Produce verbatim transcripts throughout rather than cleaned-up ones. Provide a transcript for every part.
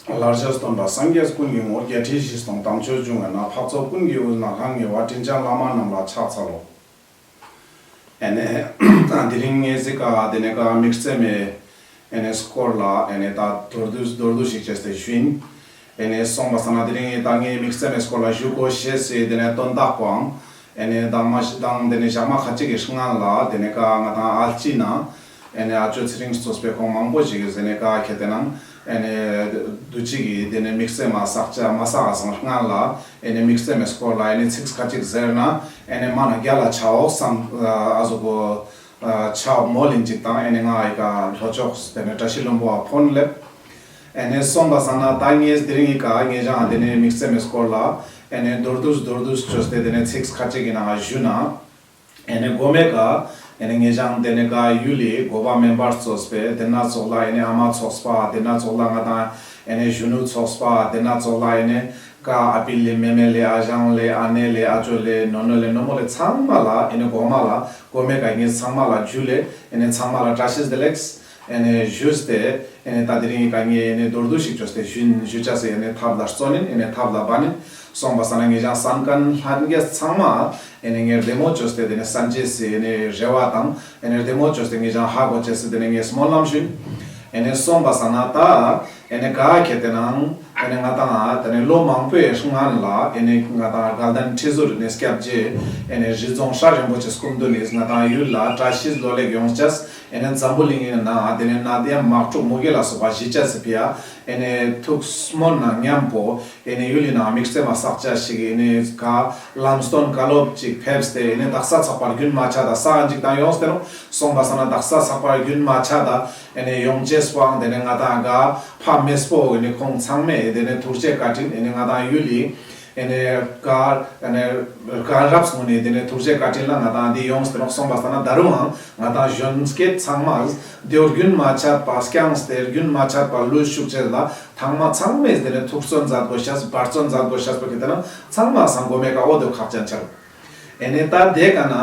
ལར་ཆ་སྟོན་པ་སངས་རྒྱས་ཀུན་གྱི་ངོར། བརྒྱད་ཁྲི་བཞི་སྟོང་དམ་ཆོས་འབྱུང་བས་ན། འཕགས་ཚོགས་ཀུན་གྱི་དབུས་ན་ལྷང་ངེ་བ། དྲིན་ཅན་བླ་མ་རྣམས་ལ་ཕྱག་འཚལ་ལོ། ཨེ་ནེ་དེ་རིང་ངེ་ཟིག་ག་དེ་ནེ་ཀ་དམིགས་བརྩེ་མའི་ཨེ་ནེ་སྐོར་ལ་ཨེ་ནེ་ད་མདོར་བསྡུས་མདོར་བསྡུས་ཤིག་ཅོས་ཏེ་ཞུ་ཡིན། ཨེ་ནེ་སོང་པ་སང་ན་དེ་རིང་ད་ངའི་དམིགས་བརྩེ་མའི་སྐོར་ལ་ཞུ་དགོས་ཤེས་སི་དེ་ནེ་དོན་དག་པོའང་ཨེ་ནེ་དང་མ་ཞི་དང་དེ་ནེ་ཞག་མ་ཁ་ཅིག་གི་སྔན་ལ་དེ་ནེ་ཀ་ང་དང་ཨལ་ཅི་ན་ཨེ་ནེ་ཨ་ཅོ་ཚེ་རིང་གཙོས་པའི་ཁོང་མང་པོ་ཞིག་གིས་དེ་ནེ་ཀ་ཁྱེད་དེ་ནང་ཨེ་ནེ་དུ་ཅིག་གི་དེ་ནེ་དམིགས་བརྩེ་མ་བསགས་ཅ་མ་བསགས་སང་སྔན་ལ་ཨེ་ནེ་དམིགས་བརྩེ་མའི་སྐོར་ལ་ཨེ་ནེ་ཚིག་ཁ་ཅིག་ཟེར་ན་ཨེ་ནེ་མ་ན་རྒྱལ་ལ་ཆའོ་སམ་ཨ་ཟུག་གོ་ཆའོ་མོལ་ཡིན་ཅིག་དང་ཨེ་ནེ་ང་ཨི་ཀ་ལྷོ་ཕྱོགས་དེ་ནེ་བཀྲ་ཤིས་ལྷུན་པོ་ཨ་ཕོན་སླེབས། ཨེ་ནེ་སོང་པ་སང་ན་ད་ངས་དེ་རིང་ཨི་ཀ་ངེ་ཅང་དེ་ནེ་དམིགས་བརྩེ་མའི་སྐོར་ལ་ཨེ་ནེ་མདོར་བསྡུས་མདོར་བསྡུས་ཅོས་ཏེ་དེ་ནེ་ཚིག་ཁ་ཅིག་གི་ནང་ཞུ་ན། ཨེ་ནེ་གོ་མེ་ཀ་ཨེ་ནེ་ངེ་ཅང་དེ་ནེ་ཀ་ཡུལ་ལི་གོ་པ་མེན་པར་གཙོས་པའི་དེ་ན་ཙོགས་ལ་ཨེ་ནེ་ཨ་མ་ཚོགས་པ་དེ་ན་ཙོགས་ལ་ང་དང་ཨེ་ནེ་གཞོན་ནུ་ཚོགས་པ་དེ་ན་ཙོགས་ལ་ཨེ་ནེ་ཀ་ཨ་པི་ལེ་མེ་མེ་ལེ་ཨ་ཞང་ལེ་ཨ་ནེ་ལེ་ཨ་ཅོ་ལེ་ནོ་ནོ་ལེ་ནོ་མོ་ལེ་ཚང་མ་ལ་ཨེ་ནེ་གོ་མ་ལ་གོ་མེ་ཀ་ངེ་ཚང་མ་ལ་ཇུ་ལེ་ཨེ་ནེ་ཚང་མ་ལ་བཀྲ་ཤིས་བདེ་ལེགས། ཨེ་ནེ་ཞུས་ཏེ་ཨེ་ནེ་ད་དེ་རིང་ཨི་ཀ་ངས་ཨེ་ནེ་མདོར་བསྡུས་ཤིག་ཅོས་ཏེ་ཞུ་ཞུ་ཅ་སི་ཨེ་ནེ་ཐབས་ལ་བརྩོན་ཡིན། ཨེ་ནེ་ཐབས་ལ་བརྩོན་ཡིན། སོང་པ་སང་ན་ངེ་ཅང་གསན་མཁན་ལྷན་རྒྱས་ཚང་མ་ཨེ་ནེ་ངས་བདེ་མོ་ཅོས་ཏེ་དེ་ནེ་གསན་ཅེས་སི་ཨེ་ནེ་རེ་བ་དང་ཨེ་ནེ་བདེ་མོ་ཅོས་ཏེ་ངེ་ཅང་ཧ་གོ་ཅེས་སི་དེ་ནེ་ངས་སྨོན་ལམ་ཞུ་ཡིན། ཨེ་ནེ་སོང་པ་སང་ན་ད་ཨེ་ནེ་ག་ཁྱེད་དེ་ནང་ཨེ་ནེ་ང་དང་དེ་ནེ་ལོ་མང་པོའི་སྔན་ལ་ཨེ་ནེ་ང་དང་དགའ་ལྡན་ཁྲི་ཟུར་ཨེ་ནེ་སྐྱབས་རྗེ་ཨེ་ནེ་རི་རྫོང་སྲས་རིན་པོ་ཆེ་སྐུ་མདུན་ནི་ང་དང་ཡུལ་ལ་བཀྲ་ཤིས་ལོ་ལེགས་ཡོང་ཅེས། ཨེ་ནེ་འཛམ་བུ་གླིང་ངི་ནང་དེ་ནེ་ནད་ཡམས་དམག་འཁྲུག་མུ་གེ་ལ་སོགས་པ་ཞི་ཅེས་སི་ཕི་ཡ་ཨེ་ནེ་ཐུགས་སྨོན་ནང་མཉམ་པོ་ཨེ་ནེ་ཡུལ་ལི་ནང་དམིགས་བརྩེ་མ་བསགས་ཅ་ཞིག་ཨེ་ནེ་ག་ལམ་སྟོན་བཀའ་སློབ་ཅིག་ཕེབས་ཏེ་ཨེ་ནེ་དག་ས་ཚགས་པར་རྒྱུན་མ་ཆད་ད་ས་ཨན་ཅིག་དང་ཡོངས་ཏེ་ནོ། སོང་པ་སང་ན་དག་ས་ཚགས་པར་རྒྱུན་མ་ཆད་ད་ཨེ་ནེ་ཡོང་ཅེས་པོའང་དེ་ནེ་ང་དང་ག་ཕ་མེས་པོ་ཨེ་ནེ་ཁོང་ཚང་མས་དེ་ནེ་ཐུགས་རྗེ་བཀའ་དྲིན་ཨེ་ནེ་ང་དང་ཡུལ་ལི་ཨེ་ནེ་ག་ཨེ་ནེ་ག་རབས་ངོས་ནེ་དེ་ནེ་ཐུགས་རྗེ་བཀའ་དྲིན་ལ་ང་དང་འདི་ཡོངས་ཏེ་ནོ། སོང་པ་སང་ན་ད་རུང་ང་དང་གཞོན་སྐྱེས་ཚང་མ་དེ་བོ་རྒྱུན་མ་ཆད་པ་སྐྱངས་ཏེ་རྒྱུན་མ་ཆད་པ་ལུས་ཤུགས་ཆེ་ལ་ཐང་མ་ཚང་མས་དེ་ནེ་ཐུགས་བརྩོན་མཛད་དགོས་ཤེས་འབད་བརྩོན་མཛད་དགོས་ཤེས་པོ་ཁྱེད་དེ་ན་ཚང་མ་སང་གོ་མེ་ཀ་འོ་དོ་ཁག་ཅན་ཆེ་ལོ། ཨེ་ནེ་ད་དེ་ཀ་ན་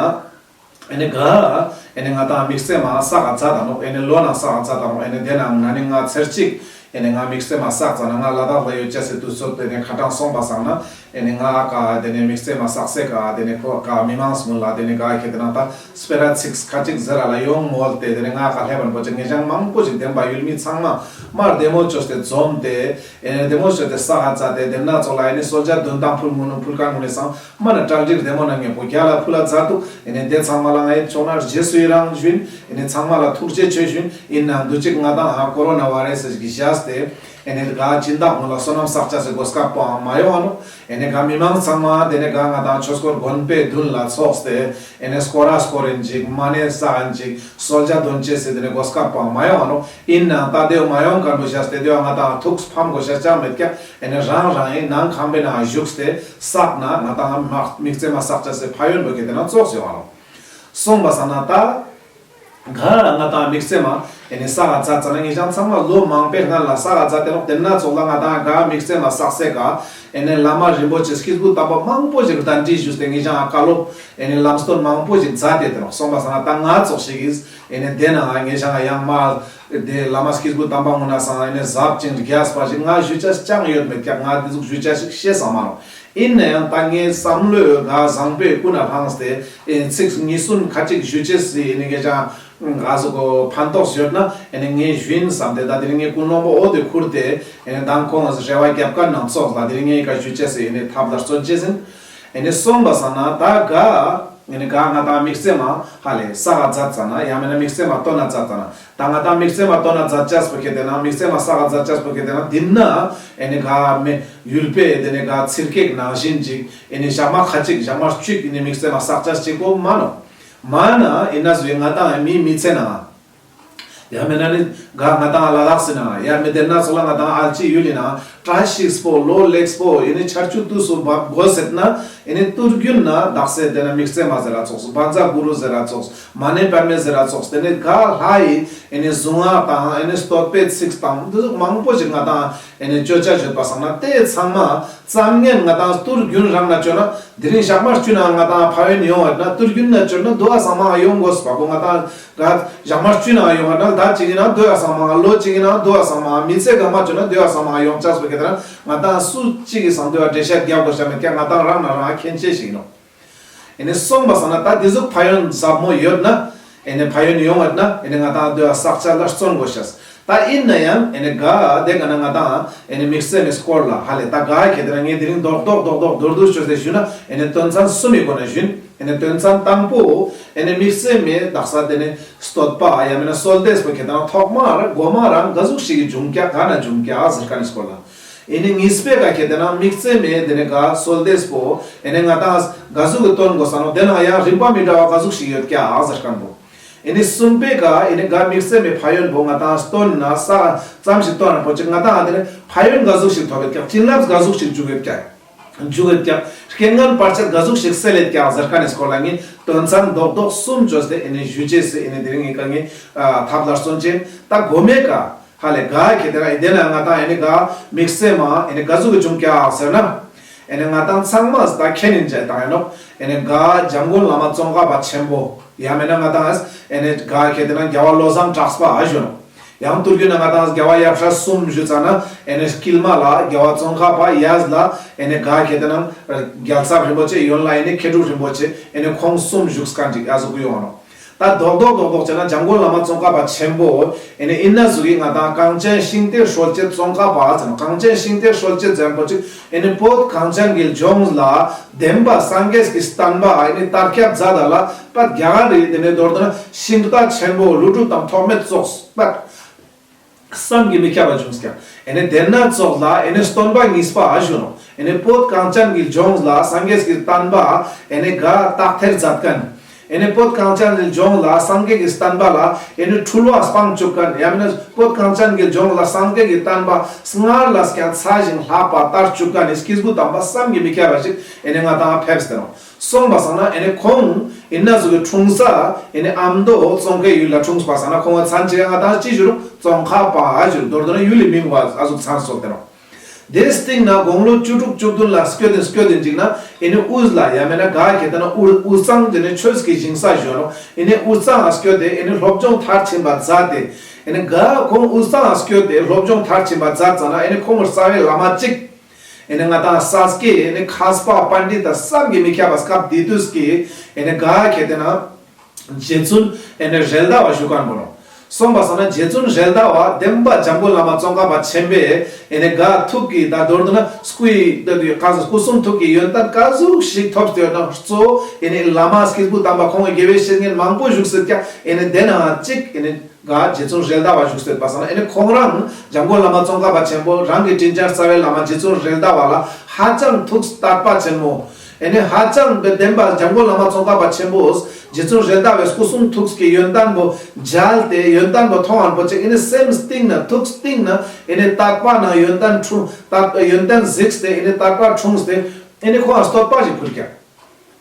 ཨེ་ནེ་ག་ཨེ་ནེ་ང་དང་དམིགས་བརྩེ་མ་བསགས་ཚར་ད་ནོ། ཨེ་ནེ་ལོ་ན་བསགས་ཚར་ད་ནོ། ཨེ་ནེ་དེ་ནང་ན་ནི་ང་ཚར་གཅིག་ཨེ་ནེ་ང་དམིགས་བརྩེ་མ་བསགས་ཚར་ན་ང་ལ་དྭགས་ལ་ཡོད་ཅེས་སི་དུས་ཚོད་དེ་ནེ་ཁ་ཏང་སོང་པ་སང་ན་ཨེ་ནེ་ང་ཀ་དེ་ནེ་དམིགས་བརྩེ་མ་བསགས་སེ་ཀ་དེ་ནེ་ཁོ་ཀ་མི་མང་སྨོན་ལ་དེ་ནེ་ཀ་ཁྱེད་དེ་ན་ད་སྤེ་ར་ཚིགས་ཁ་ཅིག་ཟེར་ར་ལ་ཡོང་མོལ་ཏེ་དེ་ནེ་ང་ཀ་ལྷེ་བན་པོ་ཅིག་ངེ་ཅང་མང་པོ་ཅིག་བདེན་པ་ཡུལ་མི་ཚང་མ་མར་བདེ་མོ་ཅོས་ཏེ་འཛོམས་ཏེ་ཨེ་ནེ་བདེ་མོ་ཅོས་ཏེ་ས་ཧ་ཙ་ཏེ་དེ་ན་ཚོགས་ལ་ཨེ་ནེ་གསོལ་ཇ་དོན་དང་ཕུལ་ངུ་ནུ་ཕུལ་ཀ་ངུ་ནེ་སང་མ་ན་གྲ་སྒྲིག་བདེ་མོ་ནང་ངེ་པོ་རྒྱ་ལ་ཕུལ་ལ་མཛད་འདུག། ཨེ་ནེ་དེ་ཚང་མ་ལ་ང་ཡི་ཕྱོགས་ན་རྗེས་སུ་ཡི་རང་ཞུ་ཡིན། ཨེ་ནེ་ཚང་མ་ལ་ཐུགས་རྗེ་ཆེ་ཞུ་ཡིན། ཨིན་ནའང་དུས་ཅིག་ང་དང་ཧ་ཀོ་རོ་ན་བྷ་རེ་སི་གི་བཞག་སྟེ་ཨེ་ནེ་ག་སྦྱིན་བདག་ངོ་ལ་བསོད་ནམས་བསགས་ཅེས་སི་གོ་སྐབས་པོའང་མ་ཡོང་བ་ནོ། ཨེ་ནེ་ག་མི་མང་ཚང་མ་དེ་ནེ་ག་ང་དང་ཆོས་འཁོར་དགོན་པའི་མདུན་ལ་ཚོགས་ཏེ་ཨེ་ནེ་སྐོར་ར་སྐོར་ཡིན་ཅིག་མ་ཎི་བསགས་ཡིན་ཅིག་གསོལ་ཇ་དོན་ཅེས་སི་དེ་ནེ་གོ་སྐབས་པོའང་མ་ཡོང་བ་ནོ། ཨིན་ནའང་ད་དེ་བོ་མ་ཡོང་མཁན་པོ་བཞག་སྟེ་དེ་བོ་ང་དང་ཐུགས་ཕམ་དགོས་ཤེས་ཅང་མེད་ཀྱག། ཨེ་ནེ་རང་རང་ཨིན་ནའང་ཁང་པའི་ནང་བཞུགས་ཏེ་བསགས་ན་ང་དང་དམིགས་བརྩེ་མ་བསགས་ཅེས་སི་ཕན་ཡོན་པོ་ཁྱེད་དེ་ན་ཙོགས་ཡོང་བ་ནོ། སོང་པ་སང་ན་ད་ག་ང་དང་དམིགས་བརྩེ་མ་ཨེ་ནེ་བསགས་ཚར་ཙ་ན་ངེ་ཅང་ཚང་མ་ལོ་མང་པོའི་སྔན་ལ་བསགས་ཚར་ཏེ་ནོ། དེ་ན་ཚོགས་ལ་ང་དང་ག་དམིགས་བརྩེ་མ་བསགས་སེ་ཀ་ཨེ་ནེ་བླ་མ་རིན་པོ་ཆེ་སྐྱེས་བུ་དམ་པ་མང་པོ་ཞིག་གདན་འདྲེན་ཞུས་ཏེ་ངེ་ཅང་ཨ་བཀའ་སློབ་ཨེ་ནེ་ལམ་སྟོན་མང་པོ་ཞིག་མཛད་དེ་དེ་ནོ། སོང་པ་སང་ན་ད་ང་ཙོགས་ཤིག་གིས་ཨེ་ནེ་དེ་ན་ངེ་ཅང་ཡང་མ་དེ་བླ་མ་སྐྱེས་བུ་དམ་པ་ངུ་ན་སང་ཨེ་ནེ་ཟབ་ཅིང་རྒྱས་པ་ཞིག་ང་ཞུ་ཅེས་ཅང་ཡོད་མེད་ཀྱག། ང་དེ་ཟུག་ཞུ་ཅེས་ཤིག་ཤེས་སང་མ་ནོ། ཨིན་ནའང་ད་ངའི་བསམ་བློའི་ག་བཟང་པོའི་ཀུན་ནས་བསླངས་ཏེ་ཨེ་ཚིག་གཉིས་གསུམ་ཁ་ཅིག་ཞུ་ཅེས་སི་ཨེ་ནེ་ངེ་ཅང་ག་ཟུག་གོ་ཕན་ཐོགས་ཡོད་ན་ཨེ་ནེ་ངས་ཞུ་ཡིན་བསམ་སྟེ་ད་དེ་རིང་ངའི་ཀུན་སློང་པོ་འོ་དེ་ཁུར་ཏེ་ཨེ་ནེ་མདང་ཁོང་རེ་བ་རྒྱབ་མཁན་ནང་ཙོགས་ལ་དེ་རིང་ངའི་ཀ་ཞུ་ཅེས་སི་ཨེ་ནེ་ཐབས་ལ་བརྩོན་ཅེས་ཡིན། ཨེ་ནེ་སོང་པ་སང་ན་ད་ག་ཨེ་ནེ་ག་ང་དང་དམིགས་བརྩེ་མ་ཧ་ལེ་བསགས་མཛད་ཙ་ན་ཡང་མེད་ན་དམིགས་བརྩེ་མ་བཏོན་ན་མཛད་ཙ་ན་ད་ང་དང་དམིགས་བརྩེ་མ་བཏོན་ན་མཛད་ཅེས་པོ་ཁྱེད་དེ་ན་དམིགས་བརྩེ་མ་བསགས་མཛད་ཅེས་པོ་ཁྱེད་དེ་ན་དེ་ན་ཨེ་ནེ་ག་མེ་ཡུལ་པའི་དེ་ནེ་ག་ཚིར་ཀེག་ནང་བཞིན་ཅིག་ཨེ་ནེ་ཞག་མ་ཁ་ཅིག་ཞག་མ་གཅིག་ཨེ་ནེ་དམིགས་བརྩེ་མ་བསགས་ཅེས་ཅིག་པོ་མ་ནོ། མ་ན་ཨིན་ན་ཟུག་ང་དང་མི་མི་ཚེ་ན་ཡང་མེད་ན་ནི་ག་ང་དང་ལ་དྭགས་སི་ནང་ཡང་མེད་དེ་ན་ཚོགས་ལ་ང་དང་ཨལ་ཅི་ཡུལ་ལི་ནང་བཀྲ་ཤིས་པོ་ལོ་ལེགས་པོ་ཨེ་ནེ་ཆར་ཆུ་དུས་སུ་བབ་དགོས་ཟེར་ན་ཨེ་ནེ་ཏུར་རྒྱུན་ན་དག་ས་དེ་ན་དམིགས་བརྩེ་མ་ཟེར་ར་ཙོགས་བཛྲ་གུ་རུ་ཟེར་ར་ཙོགས་མ་ཎི་པདྨེ་ཟེར་ར་ཙོགས་དེ་ནེ་ག་ལྷའི་ཨེ་ནེ་གཟུངས་སྔགས་དང་ཨེ་ནེ་བསྟོད་པའི་ཚིག་དང་དེ་ཟུག་མང་པོ་ཞིག་ང་དང་ཨེ་ནེ་ཅོ་ཅེས་ཡོད་པ་སང་ན་དེ་ཚང་མ་ཙམ་ངན་ང་དང་ཏུར་རྒྱུན་རང་ན་ཅོ་ན་དེ་རིང་ཞག་མ་བཅུ་ན་ང་དང་ཕན་ཡོན་ཡོང་བ་ན་ཏུར་རྒྱུན་ན་ཅོ་ན་དོ་བ་ཚང་མ་ཡོང་དགོས་པ་པོ་ང་དང་ག་ཞག་མ་བཅུ་ན་ཡོང་བ་ན་ ཟླ་གཅིག་ཡིན་ན་དུ་བ་སང་མང་ལོ་གཅིག་ཡིན་ན་དུ་བ་སང་མང་མི་ཚེ་གང་མ་བྱུང་ན་དུ་བ་སང་མང་ཡོང་ཆགས་པ་ཁེ་ཏེ་ན་ང་ཏང་སུ་གཅིག་གི་སང་དུ་བ་འགྲེལ་བཤད་རྒྱག་དགོས་ཤ་མེད་ཀྱང་ང་ཏང་རང་ན་རང་མཁྱེན་ཆེ་ཞིག་ཡིན་ནོག། ཨེ་ནི་སོང་པ་སང་ན་ད་འདི་ཟུག་ཕན་ཡོན་ཟབ་མོ་ཡོད་ན་ཨེ་ནི་ཕན་ཡོན་ཡོང་བ་ན་ཨེ་ནི་ང་ཏང་དུ་བ་བསགས་ཆ་ལ་བརྩོན་དགོས་ཤ། ད་ཡིན་ན་ཡང་ཨེ་ནི་ག་དེ་ག་ན་ང་ཏང་ཨེ་ནི་དམིགས་བརྩེ་མའི་སྐོར་ལ་ཧ་ལེ་ད་ག་ཁེ་ཏེ་ན་ངས་དེ་རིང་རྡོག་རྡོག་རྡོག་རྡོག་མདོར་བསྡུས་ཅོས་ཏེ་ཞུས་ན་ཨེ་ནི་དོན་ཚན་གསུམ་མི་སྒོ་ན་ཞུ་ཡིན། ཨེ་ནི་དོན་ཚན་དང་པོ་ཨེ་ནི་དམིགས་བརྩེ་མའི་དག་ས་དེ་ནི་བསྟོད་པ་ཡང་མིན་ན་གསོལ་འདེབས་པོ་ཁེ་ཏེ་ན་ཐོག་མར་གོ་མ་རང་ག་ཟུག་ཞིག་གི་བྱུང་ཀྱག་ག་ན་བྱུང་ཀྱག་ཟེར་ཁན་ནི་སྐོར་ལ། ཨེ་ནི་གཉིས་པའི་ཀ་ཁེ་ཏེ་ན་དམིགས་བརྩེ་མའི་དེ་ནི་ག་གསོལ་འདེབས་པོ་ཨེ་ནི་ང་ཏང་ག་ཟུག་གི་བཏོན་དགོས་ས་ནོག། དེ་ན་ཡང་རིམ་པ་མི་འདྲ་བ་ག་ཟུག་ཞིག་ཡོད་ཀྱག་ཟེར་ཁན་པོ། ཨེ་ནི་གསུམ་པའི་ཀ་ཨེ་ནི་ག་དམིགས་བརྩེ་མའི་ཕན་ཡོན་པོ་ང་ཏང་བཏོན་ན་ས་ཙམ་ཞིག་བཏོན་ན་པོ་ཅིག་ང་ཏང་དེ་ནི་ཕན་ཡོན་ག་ཟུག་ཞིག་ཐོབ་ཡོད་ཀྱག། བྱིན་རླབས་ག་ཟུག་ཞིག་འཇུག་ཡོད་ཀྱག། འཇུག་ཡོད་ཀྱག། རྐྱེན་ངན་བར་ཆད་ག་ཟུག་ཞིག་སེལ་ཡོད་ཀྱག་ཟེར་ཁན་ནི་སྐོར་ལ་ངས་དོན་ཚན་རྡོག་རྡོག་གསུམ་ཅོས་ཏེ་ཨེ་ནི་ཞུ་ཅེས་སི་ཨེ་ནི་དེ་རིང་ངས་ཀ་ངས་ཐབས་ལ་བརྩོན་ཅེས་ད་གོ་མའི་ཀ་ཧ་ལེ་ག་ཁེ་ཏེ་ན་ཨེ་དེ་ན་ང་ཏང་ཨེ་ནི་ག་དམིགས་བརྩེ་མ་ཨེ་ནི་ག་ཟུག་གི་བྱུང་ཀྱག་ཟེར་ན། ཨེ་ནི་ང་ཏང་ཚང་མ་ད་མཁྱེན་ཡིན་ཅེས་ཏང་ཡིན་ནོག། ཨེ་ནི་ག་འཇམ་མགོན་བླ་མ་ཙོང་ཁ་པ་ཆེན་པོ་ཡང་མིན་ན་ང་ཏང་ཨེ་ནི་ག་ཁེ་ཏེ་ན་རྒྱལ་བ་བློ་བཟང་གྲགས་པ་ཨ་ཞུ་ནོག། ཡང་ཐུར་གུ་ན་ང་ཏང་རྒྱལ་བ་ཡབ་སྲས་གསུམ་ཞུ་ཙ་ན་ཨེ་ནི་དཀྱིལ་མ་ལ་རྒྱལ་བ་ཙོང་ཁ་པ། གཡས་ལ་ཨེ་ནི་ག་ཁེ་ཏེ་ན་རྒྱལ་ཚབ་རིན་པོ་ཆེ། གཡོན་ལ་ཨེ་ནི་མཁས་གྲུབ་རིན་པོ་ཆེ། ཨེ་ནི་ཁོང་གསུམ་བཞུགས་ཁན་ཅིག་ཡ་ཟུག་གི་ཡོང་ནོག། ད་རྡོག་རྡོག་རྡོག་རྡོག་བྱས་ན་འཇམ་མགོན་བླ་མ་ཙོང་ཁ་པ་ཆེན་པོ་ཨེ་ནི་ཨིན་ན་ཟུག་གི་ང་ཏང་གངས་ཅན་ཤིང་རྟའི་སྲོལ་འབྱེད་ཙོང་ཁ་པ་ཟེར་ནོག། གངས་ཅན་ཤིང་རྟའི་སྲོལ་འབྱེད་ཟེར་པོ་ཅིག་ཨེ་ནི་བོད་གངས་ཅན་གྱི་ལྗོངས་ལ་བདེན་པ་སངས་རྒྱས་ཀྱི་བསྟན་པ་ཨེ་ནི་དར་ཁྱབ་མཛད་ད་ལ་པ་རྒྱ་གར་རི་དེ་ནི་མདོར་བསྡུ་ན་ཤིང་རྟ་ཆེན་པོ་ཀླུ་སྒྲུབ་དང་ཐོགས་མེད་ཙོགས་པ་བསམ་གྱིས་མི་ཁྱབ་པ་བྱུང་ཀྱག། ཨེ་ནི་དེ་ན་ཙོགས་ལ་ཨེ་ནི་སྟོན་པ་གཉིས་པ་ཨ་ཞུ་ནོག། ཨེ་ནི་བོད་གངས་ཅན་གྱི་ལྗོངས་ལ་སངས་རྒྱས་ཀྱི་བསྟན་པ་ཨེ་ནི་ག་དག་ཐེར་མཛད་ཁན། ཨེ་ནི་བོད་གངས་ཅན་གྱི་ལྗོངས་ལ་སངས་རྒྱས་ཀྱི་བསྟན་པ་ལ་ཨེ་ནི་འཁྲུལ་བ་སྤང་བཅུག་ཁན། ཡང་མིན་ན་བོད་གངས་ཅན་གྱི་ལྗོངས་ལ་སངས་རྒྱས་ཀྱི་བསྟན་པ་སྔར་ལས་ཀྱང་ཚ་ཞིང་ལྷག་པ་དར་བཅུག་ཁན་ནི་སྐྱེས་བུ་དམ་པ་བསམ་གྱིས་མི་ཁྱབ་པ་ཞིག་ཨེ་ནི་ང་ཏང་ཕེབས་ཏེ་ནོག། སོང་པ་སང་ན་ཨེ་ནི་ཁོང་ཨིན་ན་ཟུག་གི་འཁྲུངས་ས་ཨེ་ནི་ཨ་མདོ་ཙོང་ཁའི་ཡུལ་ལ་འཁྲུངས་པ་སང་ན་ཁོང་ང་མཚན་ཅིག་ང་ཏང་ཅི་ཞུ་རུག། ཙོང་ཁ་པ་ཨ་ཞུ་རུག། མདོར་བསྡུ་ན་ཡུལ་ལི་མིང་བོ་ཨ་ཟུག་མཚན་གསོལ་ཏེ་ནོག། དེའི་སྟིང་ན་དགུང་ལོ་བཅུ་དྲུག་བཅུ་བདུན་ལ་སྐྱོད་དེ་སྐྱོད་དེ་ཅིག་ན་ཨེ་ནི་དབུས་ལ་ཡང་མིན་ན་ག་ཁེ་ཏེ་ན་དབུས་དབུས་གཙང་དེ་ནི་ཆོས་ཀྱི་ཞིང་ས་ཞུ་ནོག། ཨེ་ནི་དབུས་གཙང་ང་སྐྱོད་དེ་ཨེ་ནི་སློབ་སྦྱོང་མཐར་ཕྱིན་པ་མཛད་དེ་ཨེ་ནི་ག་ཁོང་དབུས་གཙང་ང་སྐྱོད་དེ་སློབ་སྦྱོང་མཐར་ཕྱིན་པ་མཛད་ཙ་ན་ཨེ་ནི་ཁོང་རྩ་བའི་བླ་མ་ཅིག་ཨེ་ནི་ང་ཏང་ས་སྐྱའི་ཨེ་ནི་མཁས་པ་པཎྜི་ཏ་བསམ་གྱིས་མི་ཁྱབ་པ་སྐབས་དེ་དུས་ཀྱི་ཨེ་ནི་ག་ཁེ་ཏེ་ན་རྗེ་བཙུན་ཨེ་ནི་རེད་མདའ་བ་ཞུ་ཁན་པོ་ནོག། སོང་པ་སང་ན་རྗེ་བཙུན་རེད་མདའ་བ་བདེན་པ་འཇམ་མགོན་བླ་མ་ཙོང་ཁ་པ་ཆེན་པོའི་ཨེ་ནི་ག་ཐུགས་ཀྱི་ད་མདོར་བསྡུ་ན་སྐུའི་ད་དུས་ག་ས་སྐུ་གསུང་ཐུགས་ཀྱི་ཡོན་ཏན་ག་ཟུག་ཞིག་ཐོབ་སྟེ་ཡོད་ན་གཙོ་བོ་ཨེ་ནི་བླ་མ་སྐྱེས་བུ་དམ་པ་ཁོང་གི་དགེ་བའི་བཤེས་གཉེན་མང་པོ་བཞུགས་སྲིད་ཀྱང་ཨེ་ནི་དེ་ན་གཅིག་ཨེ་ནི་ག་རྗེ་བཙུན་རེད་མདའ་བ་བཞུགས་སྲིད་པ་སང་ན་ཨེ་ནི་ཁོང་རང་འཇམ་མགོན་བླ་མ་ཙོང་ཁ་པ་ཆེན་པོ་རང་གི་དྲིན་ཅན་རྩ་བའི་བླ་མ་རྗེ་བཙུན་རེད་མདའ་བ་ལ་ཧ་ཅང་ཐུགས་དད་པ་ཆེན་མོ། ཨེ་ནི་ཧ་ཅང་བདེན་པ་འཇམ་མགོན་བླ་མ་ཙོང་ཁ་པ་ཆེན་པོས་རྗེ་བཙུན་རེད་མདའ་བའི་སྐུ་གསུང་ཐུགས་ཀྱི་ཡོན་ཏན་པོ་མཇལ་ཏེ་ཡོན་ཏན་པོ་མཐོང་བ་པོ་ཅིག་ཨེ་ནི་སེམས་གཏིང་ན་ཐུགས་གཏིང་ན་ཨེ་ནི་དད་པ་ན་ཡོན་ཏན་འཁྲུངས། དད་ཡོན་ཏན་གཟིགས་ཏེ་ཨེ་ནི་དད་པ་འཁྲུངས་ཏེ་ཨེ་ནི་ཁོང་ང་བསྟོད་པ་ཞིག་ཕུལ་ཀྱག།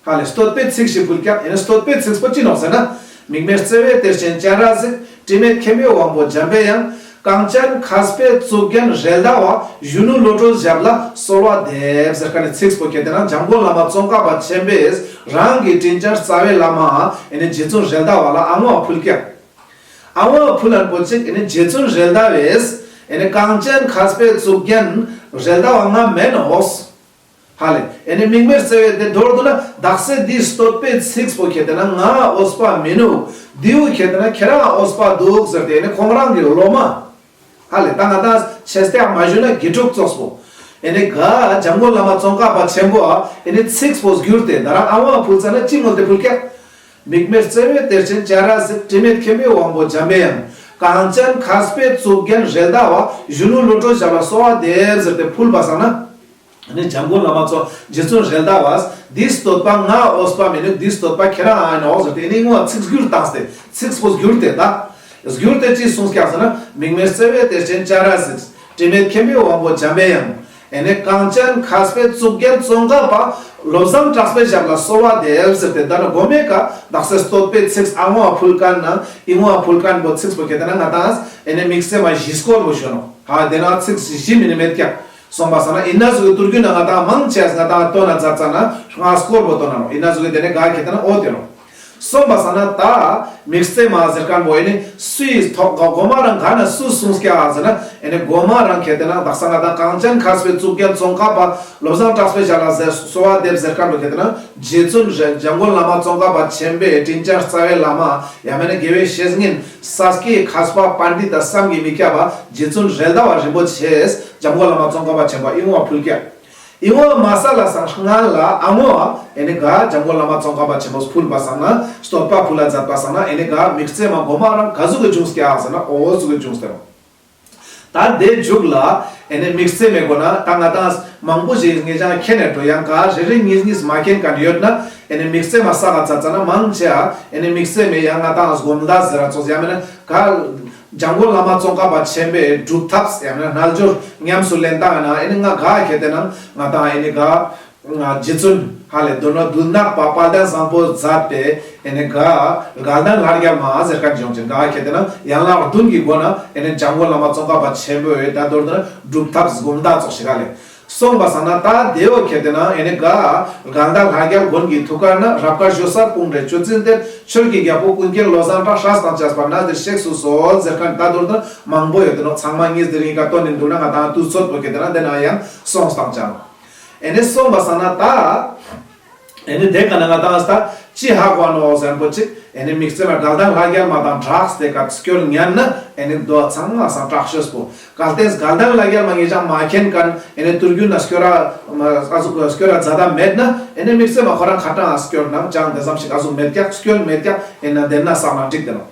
ཧ་ལེ་བསྟོད་པའི་ཚིག་ཞིག་ཕུལ་ཀྱག། ཨེ་ནི་བསྟོད་པའི་ཚིག་པོ་ཅི་ནོག་ཟེར་ན། དམིགས་མེད་བརྩེ་བའི་གཏེར་ཆེན་སྤྱན་རས་གཟིགས། དྲི་མེད་མཁྱེན་པའི་དབང་པོ་འཇམ་པའི་དབྱངས། གངས་ཅན་མཁས་པའི་གཙུག་རྒྱན་རེད་མདའ་བ། གཞོན་ནུ་བློ་གྲོས་ཞབས་ལ་གསོལ་བ་འདེབས་ཟེར་ཁན་ནི་ཚིག་པོ་ཁེ་ཏེ་ན་འཇམ་མགོན་བླ་མ་ཙོང་ཁ་པ་ཆེན་པོས་རང་གི་དྲིན་ཅན་རྩ་བའི་བླ་མ་ཨེ་ནི་རྗེ་བཙུན་རེད་མདའ་བ་ལ་ཨ་བོ་ཕུལ་ཀྱག། ཨ་བོ་ཕུལ་ཁན་པོ་ཅིག་ཨེ་ནི་རྗེ་བཙུན་རེད་མདའ་བས་ཨེ་ནི་གངས་ཅན་མཁས་པའི་གཙུག་རྒྱན་རེད་མདའ་བ་ང་མེན་ནོག། ཧ་ལེ། ཨེ་ནི་དམིགས་མེད་བརྩེ་བའི་དེ་མདོར་བསྡུ་ན་དག་ས་འདི་བསྟོད་པའི་ཚིག་པོ་ཁེ་ཏེ་ན་ང་འོས་པ་མི་ནུག། འདིའུ་ཁེ་ཏེ་ན་ཁྱེ་རང་འོས་པ་འདུག་ཟེར་ཏེ་ཨེ་ནི་ཁོང་རང་གི་སློབ་མ། ཧ་ལེ་ད་ང་ཏང་ཆེ་སྟེ་མ་ཞུ་ན་དགེ་ཕྲུག་ཙོགས་པོ། ཨེ་ནི་ག་འཇམ་མགོན་བླ་མ་ཙོང་ཁ་པ་ཆེན་པོ་ཨ་ཨེ་ནི་ཚིག་པོ་བསྒྱུར་ཏེ་ད་རང་ཨ་བོ་ཕུལ་ཙ་ན་ཅི་མོལ་ཏེ་ཕུལ་ཀྱག། དམིགས་མེད་བརྩེ་བའི་གཏེར་ཆེན་སྤྱན་རས་གཟིགས། དྲི་མེད་མཁྱེན་པའི་དབང་པོ་འཇམ་པའི་དབྱངས། གངས་ཅན་མཁས་པའི་གཙུག་རྒྱན་རེད་མདའ་བ། གཞོན་ནུ་བློ་གྲོས་ཞབས་ལ་གསོལ་བ་འདེབས་ཟེར་ཏེ་ཕུལ་བ་སང་ན། ཨ་ནི་འཇམ་མགོན་བླ་མ་ཙོ་རྗེ་བཙུན་རེད་མདའ་བས་འདི་བསྟོད་པ་ང་འོས་པ་མི་ནུག། འདི་བསྟོད་པ་ཁྱེ་རང་ཨིན་ནོག་ཟེར་ཏེ་ཨེ་ནི་ངོ་ཚིག་བསྒྱུར་བཏང་སྟེ་ཚིག་པོ་བསྒྱུར་ཏེ་ད་བསྒྱུར་ཏེ་ཅི་གསུངས་ཀྱག་ཟེར་ན། དམིགས་མེད་བརྩེ་བའི་གཏེར་ཆེན་སྤྱན་རས་གཟིགས། དྲི་མེད་མཁྱེན་པའི་དབང་པོ་འཇམ་པའི་དབྱངས། ཨེ་ནི་གངས་ཅན་མཁས་པའི་གཙུག་རྒྱན་ཙོང་ཁ་པ། བློ་བཟང་གྲགས་པའི་ཞབས་ལ་གསོལ་བ་འདེབས་ཟེར་ཏེ་ད་ནི་གོ་མའི་ཀ་དག་ས་བསྟོད་པའི་ཚིག་ཨ་བོ་ཕུལ་ཁན་ན་ཨི་བོ་ཕུལ་ཁན་པོ་ཚིག་པོ་ཁེ་ཏེ་ན་ང་ཏང་ཨེ་ནི་དམིགས་བརྩེ་མ་བཞི་སྐོར་པོ་ཞུ་ནོག། ཧ་དེ་ན་ཚིག་བཞི་མིན་ནི་མེད་ཀྱག། སོང་པ་སང་ན་ཨིན་ན་ཟུག་གི་ཐུར་གུ་ན་ང་ཏང་མང་ཆེ་ང་ཏང་བཏོན་ན་མཛད་ཙ་ན་ལྔ་སྐོར་པོ་བཏོན་ན་ནོག། ཨིན་ན་ཟུག་གི་དེ་ནི་ག་ཁེ་ཏེ་ན་འོ་དེ་ནོག། སོང་པ་སང་ན་ད་དམིགས་བརྩེ་མ་ཟེར་མཁན་པོ་ཨེ་ནི་སུའི་ཐོག་ག་གོ་མ་རང་ག་ན་སུ་གསུངས་ཀྱག་ཟེར་ན། ཨེ་ནི་གོ་མ་རང་ཁེ་ཏེ་ན་དག་ས་ང་དང་གངས་ཅན་མཁས་པའི་གཙུག་རྒྱན་ཙོང་ཁ་པ་བློ་བཟང་གྲགས་པའི་ཞལ་ལ་ཟེར་གསོལ་བ་འདེབས་ཟེར་མཁན་པོ་ཁེ་ཏེ་ན་རྗེ་བཙུན་རེ་འཇམ་མགོན་བླ་མ་ཙོང་ཁ་པ་ཆེན་པོའི་དྲིན་ཅན་རྩ་བའི་བླ་མ་ཡང་མེད་ན་དགེ་བའི་བཤེས་གཉེན་ས་སྐྱའི་མཁས་པ་པཎྜི་ཏ་བསམ་གྱིས་མི་ཁྱབ་པ་རྗེ་བཙུན་རེད་མདའ་བ་རིན་པོ་ཆེས་འཇམ་མགོན་བླ་མ་ཙོང་ཁ་པ་ཆེན་པོ་ཨི་ངོ་ཕུལ་ཀྱག་ཨི་བོ་མ་ས་ལ་སང་སྔན་ལ་ཨ་མོ་ཨེ་ནི་ག་འཇམ་མགོན་བླ་མ་ཙོང་ཁ་པ་ཆེན་པོས་ཕུལ་བ་སང་ན་བསྟོད་པ་ཕུལ་ལ་མཛད་པ་སང་ན་ཨེ་ནི་ག་དམིགས་བརྩེ་མ་གོ་མ་རང་ག་ཟུག་གི་བྱུང་སྐྱག་ཟེར་ན་འོ་ཟུག་གི་བྱུང་སྟེ་རོ། ད་དེ་མཇུག་ལ་ཨེ་ནི་དམིགས་བརྩེ་མའི་སྒོ་ན་ད་ང་དང་མང་པོ་ཞིག་ངེད་ཅག་མཁྱེན་ནས་འགྲོ་ཡང་ག་རེ་རེ་གཉིས་གཉིས་མ་མཁྱེན་མཁན་ཡོད་ན་ཨེ་ནི་དམིགས་བརྩེ་མ་ས་ག་ཙ་ཙ་ན་མང་ཆེ་ཨེ་ནི་དམིགས་བརྩེ་མའི་ཡང་ང་དང་སྒོམ་བཟླས་ཟེར་ར་ཙོགས་ཡང་མེད་ན་ག་འཇམ་མགོན་བླ་མ་ཙོང་ཁ་པ་ཆེན་པོའི་སྒྲུབ་ཐབས་ཡང་ན་རྣལ་འབྱོར་ཉམས་སུ་ལེན་སྟངས་ཡང་ན་ཨེ་ནི་ང་ག་ཁེ་ཏེ་ན་ང་དང་ཨེ་ནི་ག་རྗེ་བཙུན་ཧ་ལས་མདོར་ན་མདུན་ནག་པ་དཔལ་ལྡན་བཟང་པོས་མཛད་པའི་ཨེ་ནི་ག་དགའ་ལྡན་ལྷ་བརྒྱ་མ་ཟེར་མཁན་ཅིག་ཡོང་ཅིང་ག་ཁེ་ཏེ་ན་ཡན་ལག་བདུན་གྱི་སྒོ་ན་ཨེ་ནི་འཇམ་མགོན་བླ་མ་ཙོང་ཁ་པ་ཆེན་པོའི་ད་མདོར་ན་སྒྲུབ་ཐབས་སྒོམ་བཟླས་ཙོགས་ཤིག་ཧ་ལས། སོང་པ་སང་ན་ད་དེ་བོ་ཁེ་ཏེ་ན་ཨེ་ནི་ག་དགའ་ལྡན་ལྷ་བརྒྱ་མགོན་གྱི་ཐུགས་ཀ་ནས་རབ་དཀར་ཞོ་གསར་སྤུངས་འདྲའི་ཆུ་འཛིན་གཏེར། ཆོས་ཀྱི་རྒྱལ་པོ་ཀུན་མཁྱེན་བློ་བཟང་གྲགས། སྲས་དང་བཅས་པ་གནས་འདིར་གཤེགས་སུ་གསོལ། ཟེར་མཁན་ད་མདོར་ན་མང་པོ་ཡོད་དེ་ནོག་ཚང་མ་ངས་དེ་རིང་ག་ཏོན་ནི་འདུག་ན་ང་དང་དུས་ཚོད་པོ་ཁེ་ཏེ་ན་དེ་ན་ཡང་སོང་སྟངས་ཅང་། ཨེ་ནི་སོང་པ་སང་ན་ད། ཨེ་ནི་དེ་ག་ན་ང་དང་ད་ཅི་ཧ་གོ་ནོག་ཟེར་མཁན་པོ་ཅིག་ཨེ་ནི་དམིགས་བརྩེ་མ་དགའ་ལྡན་ལྷ་བརྒྱ་མ་དང་སྦྲགས་ཏེ་ག་སྐྱོར་ཉན་ན་ཨེ་ནི་མདོ་ཚང་མ་སང་དྲག་ཤོས་པོ། གལ་ཏེ་དགའ་ལྡན་ལྷ་བརྒྱ་མ་ངེད་ཅག་མ་མཁྱེན་མཁན་ཨེ་ནི་དུས་རྒྱུན་ན་སྐྱོར་ར་ཨ་ཟུག་སྐྱོར་ར་མཛད་ད་མེད་ན་ཨེ་ནི་དམིགས་བརྩེ་མ་ཁོ་རང་ཁ་གྲངས་སྐྱོར་ནང་ཅང་དེ་ཙམ་ཞིག་ཨ་ཟུག་མེད་ཀྱག་སྐྱོར་མེད་ཀྱག་ཨེ་ན་དེ་ན་བསམ་ན་འགྲིག་དེ་ནོག་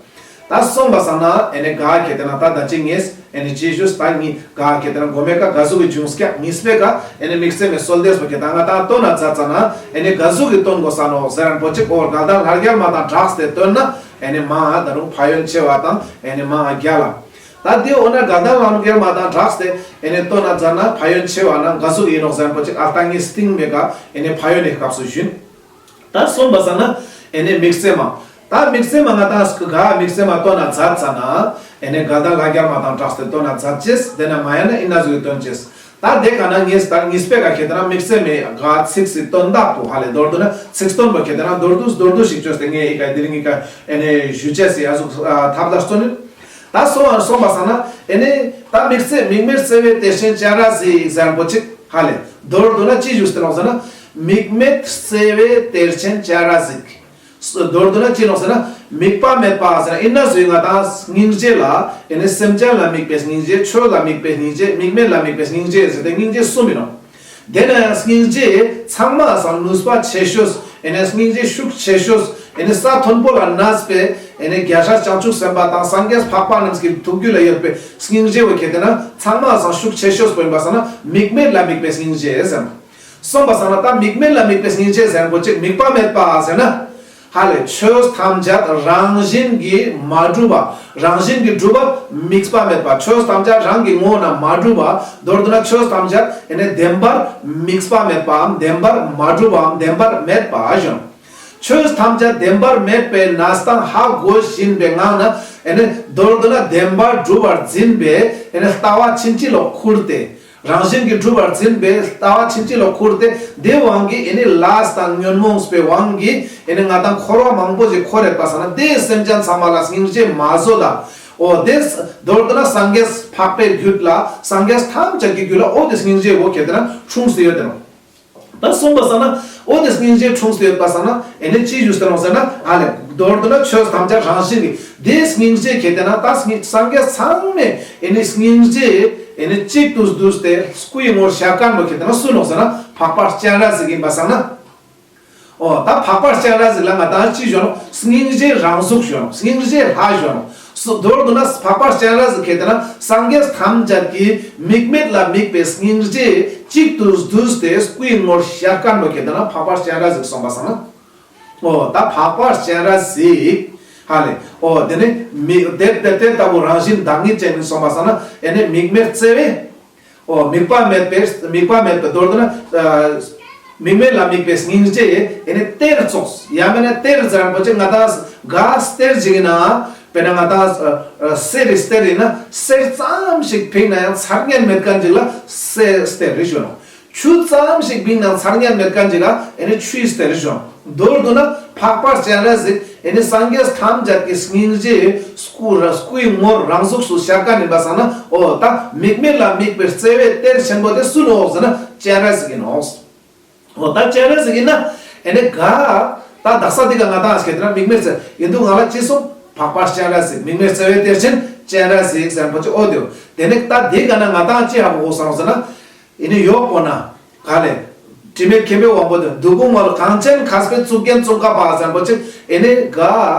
ད་སོང་པ་སང་ན་ཨེ་ནི་ག་ཁེ་ཏེ་ན་ད་ད་ཅི་ངས་ཨེ་ནི་ཅི་ཞུས་ད་ངི་ག་ཁེ་ཏེ་ན་གོ་མེ་ཀ་ག་ཟུག་གི་བྱུང་སྐྱག་ངིས་པེ་ཀ་ཨེ་ནི་དམིགས་བརྩེ་མའི་གསོལ་འདེབས་པོ་ཁེ་ཏེ་ན་ང་དང་ཏོན་ན་མཛད་ཙ་ན་ཨེ་ནི་ག་ཟུག་གི་ཏོན་དགོས་ས་ནོག་ཟེར་མཁན་པོ་ཅིག་འོ་དགའ་ལྡན་ལྷ་བརྒྱ་མ་དང་སྦྲགས་ཏེ་ཏོན་ན་ཨེ་ནི་མ་ད་རུང་ཕན་ཡོན་ཆེ་བ་དང་ཨེ་ནི་མ་རྒྱལ་ལ། ད་དེ་འོ་ན་དགའ་ལྡན་ལྷ་བརྒྱ་མ་དང་སྦྲགས་ཏེ་ཨེ་ནི་ཏོན་ན་མཛད་ན་ཕན་ཡོན་ཆེ་བ་ན་ག་ཟུག་ཡིན་ནོག་ཟེར་མཁན་པོ་ཅིག་ཨ་ད་ངི་སྟིང་མེ་ཀ་ཨེ་ནི་ཕན་ཡོན་ནི་སྐབས་སུ་ཞུན། ད་སོང་པ་སང་ན་ཨེ་ནི་དམིགས་བརྩེ་མ། ད་དམིགས་བརྩེ་མ་ང་དང་ག་དམིགས་བརྩེ་མ་ཏོན་ན་མཛད་ཙ་ན་ཨེ་ནི་དགའ་ལྡན་ལྷ་བརྒྱ་མ་དང་སྦྲགས་ཏེ་ཏོན་ན་མཛད་ཅེས་དེ་ན་མ་ཡང་ན་ཨི་ན་ཟུག་གི་ཏོན་ཅེས། ད་དེ་ག་ན་ངས་ད་ངིས་པེ་ག་ཁེ་ཏེ་ན་དམིགས་བརྩེ་མའི་ག་ཚིགས་སི་དོན་དག་པོ་ཧ་ལས་མདོར་བསྡུ་ན་ཚིགས་དོན་པོ་ཁེ་ཏེ་ན་མདོར་བསྡུ་མདོར་བསྡུ་ཞིག་བཅོས་ཏེ་ངས་ཨི་ཀ་དེ་རིང་ཨི་ཀ་ཨེ་ནི་ཞུ་ཅེས་སི་ཨ་ཟུག་ཐབས་ལ་བརྩོན་ནི། ད་སོང་སོང་པ་སང་ན་ཨེ་ནི་ད་དམིགས་བརྩེ་དམིགས་མེད་བརྩེ་བའི་གཏེར་ཆེན་སྤྱན་རས་གཟིགས་ཟེར་མཁན་པོ་ཅིག་ཧ་ལས་མདོར་བསྡུ་ན་ཅི་ཞུས་ཏེ་ནོག་ཟེར་ན། དམིགས་མེད་བརྩེ་བའི་གཏེར་ཆེན་སྤྱན་རས་གཟིགས། མདོར་བསྡུ་ན་ཅི་ནོག་ཟེར་ན། དམིགས་པ་མེད་པ་ཟེར་ན་ཨི་ན་ཟུག་ང་དང་སྙིང་རྗེ་ལ་ཨེ་ནི་སེམས་ཅན་ལ་དམིགས་པའི་སྙིང་རྗེ། ཆོས་ལ་དམིགས་པའི་སྙིང་རྗེ། དམིགས་མེད་ལ་དམིགས་པའི་སྙིང་རྗེ་ཟེར་ཏེ་སྙིང་རྗེ་གསུམ་ཡིན་ནོག་དེ་ན་ཡང་སྙིང་རྗེ་ཚང་མ་སང་ནུས་པ་ཆེ་ཤོས་ཨེ་ནི་སྙིང་རྗེ་ཤུགས་ཆེ་ཤོས་ཨེ་ནི་ས་མཐོན་པོ་ལ་གནས་པའི་ཨེ་ནི་རྒྱལ་སྲས་བྱང་ཆུབ་སེམས་དཔའ་དང་སངས་རྒྱས་འཕགས་པ་རྣམས་ཀྱི་ཐུགས་རྒྱུད་ལ་ཡོད་པའི་སྙིང་རྗེ་བོ་ཁེ་ཏེ་ན་ཚང་མ་སང་ཤུགས་ཆེ་ཤོས་པོ་ཡིན་པ་སང་ན་དམིགས་མེད་ལ་དམིགས་པའི་སྙིང་རྗེ་ཟེར། སོང་པ་སང་ན་ད་དམིགས་མེད་ལ་དམིགས་པའི་སྙིང་རྗེ་ཟེར་མཁན་པོ་ཅིག་དམིགས་པ་མེད་པ་ཟེར་ན། ཧ་ལས་ཆོས་ཐམས་ཅད་རང་བཞིན་གྱིས་མ་གྲུབ་པ། རང་བཞིན་གྱིས་གྲུབ་པ་དམིགས་པ་མེད་པ། ཆོས་ཐམས་ཅད་རང་གི་ངོ་ན་མ་གྲུབ་པ། མདོར་བསྡུ་ན་ཆོས་ཐམས་ཅད་ཨེ་ནི་བདེན་པར་དམིགས་པ་མེད་པའམ་བདེན་པར་མ་གྲུབ་པའམ་བདེན་པར་མེད་པ་ཞུ་ནོག་ཆོས་ཐམས་ཅད་བདེན་པར་མེད་པའི་གནས་སྟངས་ཧ་གོ་བཞིན་པའི་ངང་ན་ཨེ་ནི་མདོར་བསྡུ་ན་བདེན་པར་གྲུབ་པར་འཛིན་པའི་ཨེ་ནི་ལྟ་བ་ཕྱིན་ཅི་ལོག་ཁུར་ཏེ། རང་བཞིན་གྱིས་གྲུབ་པར་འཛིན་པའི་ལྟ་བ་ཕྱིན་ཅི་ལོག་ཁུར་ཏེ་དེའི་དབང་གིས་ཨེ་ནི་ལས་དང་ཉོན་མོངས་པའི་དབང་གིས་ཨེ་ནི་ང་དང་འཁོར་བ་མང་པོ་ཞིག་འཁོར་ཡོད་པ་སང་ན་དེ་སེམས་ཅན་ཚང་མ་ལ་སྙིང་རྗེ་མ་བཟོད་ད། འོ་དེ་མདོར་བསྡུ་ན་སངས་རྒྱས་འཕགས་པའི་རྒྱུད་ལ་སངས་རྒྱས་ཐམས་ཅད་ཀྱི་རྒྱུད་ལ་འོ་དེ་སྙིང་རྗེ་བོ་ཁེ་ཏེ་ན་འཁྲུངས་ཏེ་ཡོད་དེ་ནོག་ད་སོང་པ་སང་ན་འོ་དེ་སྙིང་རྗེ་འཁྲུངས་ཏེ་ཡོད་པ་སང་ན་ཨེ་ནི་ཅི་ཞུས་ཏེ་ནོག་ཟེར་ན་ཨ་ལས་མདོར་བསྡུ་ན་ཆོས་ཐམས་ཅད་རང་བཞིན་གྱིས་དེ་སྙིང་རྗེ་ཁེ་ཏེ་ན་ད་སངས་རྒྱས་ཚང་མས་ཨེ་ནི་སྙིང་རྗེ་ཨེ་ནི་གཅིག་ཏུ་བསྡུས་ཏེ་སྐུའི་ངོར་ཤར་མཁན་པོ་ཁེ་ཏེ་ན་སུ་ནོག་ཟེར་ན་འཕགས་པ་སྤྱན་རས་གཟིགས་ཡིན་པ་སང་ན། འོ་ད་འཕགས་པ་སྤྱན་རས་གཟིགས་ལ་ང་དང་ཅི་ཞུ་ནོག་སྙིང་རྗེ་རང་གཟུགས་ཞུ་ནོག་སྙིང་རྗེ་ལྷ་ཞུ་ནོག་སོ་མདོར་བསྡུ་ན་འཕགས་པ་སྤྱན་རས་གཟིགས་ཁེ་ཏེ་ན་སངས་རྒྱས་ཐམས་ཅད་ཀྱི་དམིགས་མེད་ལ་དམིགས་པའི་སྙིང་རྗེ་གཅིག་ཏུ་བསྡུས་ཏེ་སྐུའི་ངོར་ཤར་མཁན་པོ་ཁེ་ཏེ་ན་འཕགས་པ་སྤྱན་རས་གཟིགས་སོང་པ་སང་ན། འོ་ད་འཕགས་པ་སྤྱན་རས་གཟིགས་ཧ་ལས། འོ་དེ་ནི་མི་དེ་དེ་དེ་ལྟ་བུ་རང་བཞིན་བདག་ཉིད་ཅན་ཡིན་སོང་པ་སང་ན་ཨེ་ནི་དམིགས་མེད་བརྩེ་བས། འོ་དམིགས་པ་མེད་པའི་དམིགས་པ་མེད་པའི་མདོར་བསྡུ་ན་ཨ་དམིགས་མེད་ལ་དམིགས་པའི་སྙིང་རྗེ་ཨེ་ནི་གཏེར་ཙོགས་ཡང་མེད་ན་གཏེར་ཟེར་མཁན་པོ་ཅིག་ང་དང་ག་གཏེར་ཅིག་ཡིན་ན་དཔེར་ན་ང་དང་ཨ་གསེར་རི་གཏེར་ཡིན་ན་གསེར་ཙམ་ཞིག་ཕིངས་ན་ཡང་ཚར་ཉན་མེད་མཁན་ཅིག་ལ་གསེར་གཏེར་རི་ཞུ་ནོག་ཆུ་ཙམ་ཞིག་བིང་ན་ཚར་ཉན་མེད་མཁན་ཅིག་ལ་ཨེ་ནི་ཆུའི་གཏེར་རི་ཞུ་ནོག་མདོར་བསྡུ་ན་འཕགས་པ་སྤྱན་རས་གཟིགས་ ཨེ་ནི་སངས་རྒྱས་ཐམས་ཅད་ཀྱི་སྙིང་རྗེ་སྐུ་ར་སྐུའི་ངོར་རང་གཟུགས་སུ་ཤར་ཁན་ཨིན་པ་སང་ན། འོ་ད་དམིགས་མེད་ལ་དམིགས་པའི་བརྩེ་བའི་གཏེར་ཆེན་པོ་དེ་སུ་ནོག་ཟེར་ན་སྤྱན་རས་གཟིགས་ཨིན་ནོག། འོ་ད་སྤྱན་རས་གཟིགས་ཨིན་ན་ཨེ་ནི་ག་ད་དག་ས་དེ་ག་ང་དང་ཁེ་ཏེ་ན་དམིགས་མེད་ཟེར་ཨིན་དུག། ང་ལ་ཅི་སོང་། འཕགས་པ་སྤྱན་རས་གཟིགས། དམིགས་མེད་བརྩེ་བའི་གཏེར་ཆེན་སྤྱན་རས་གཟིགས་ཟེར་པོ་ཅིག་འོ་དེ་ཡོད། དེ་ནི་ད་དེ་ག་ན་ང་དང་ཅི་ཧ་གོ་གོས་སོང་ཟེར་ན། ཨེ་ནི་ཡོག་པོ་ན་ག་ལེ། དྲི་མེད་མཁྱེན་པའི་དབང་པོ་དེ་བདུད་དཔུང་མ་ལུས་གངས་ཅན་མཁས་པའི་གཙུག་རྒྱན་ཙོང་ཁ་པ་ཟེར་པོ་ཅིག། ཨེ་ནི་ག་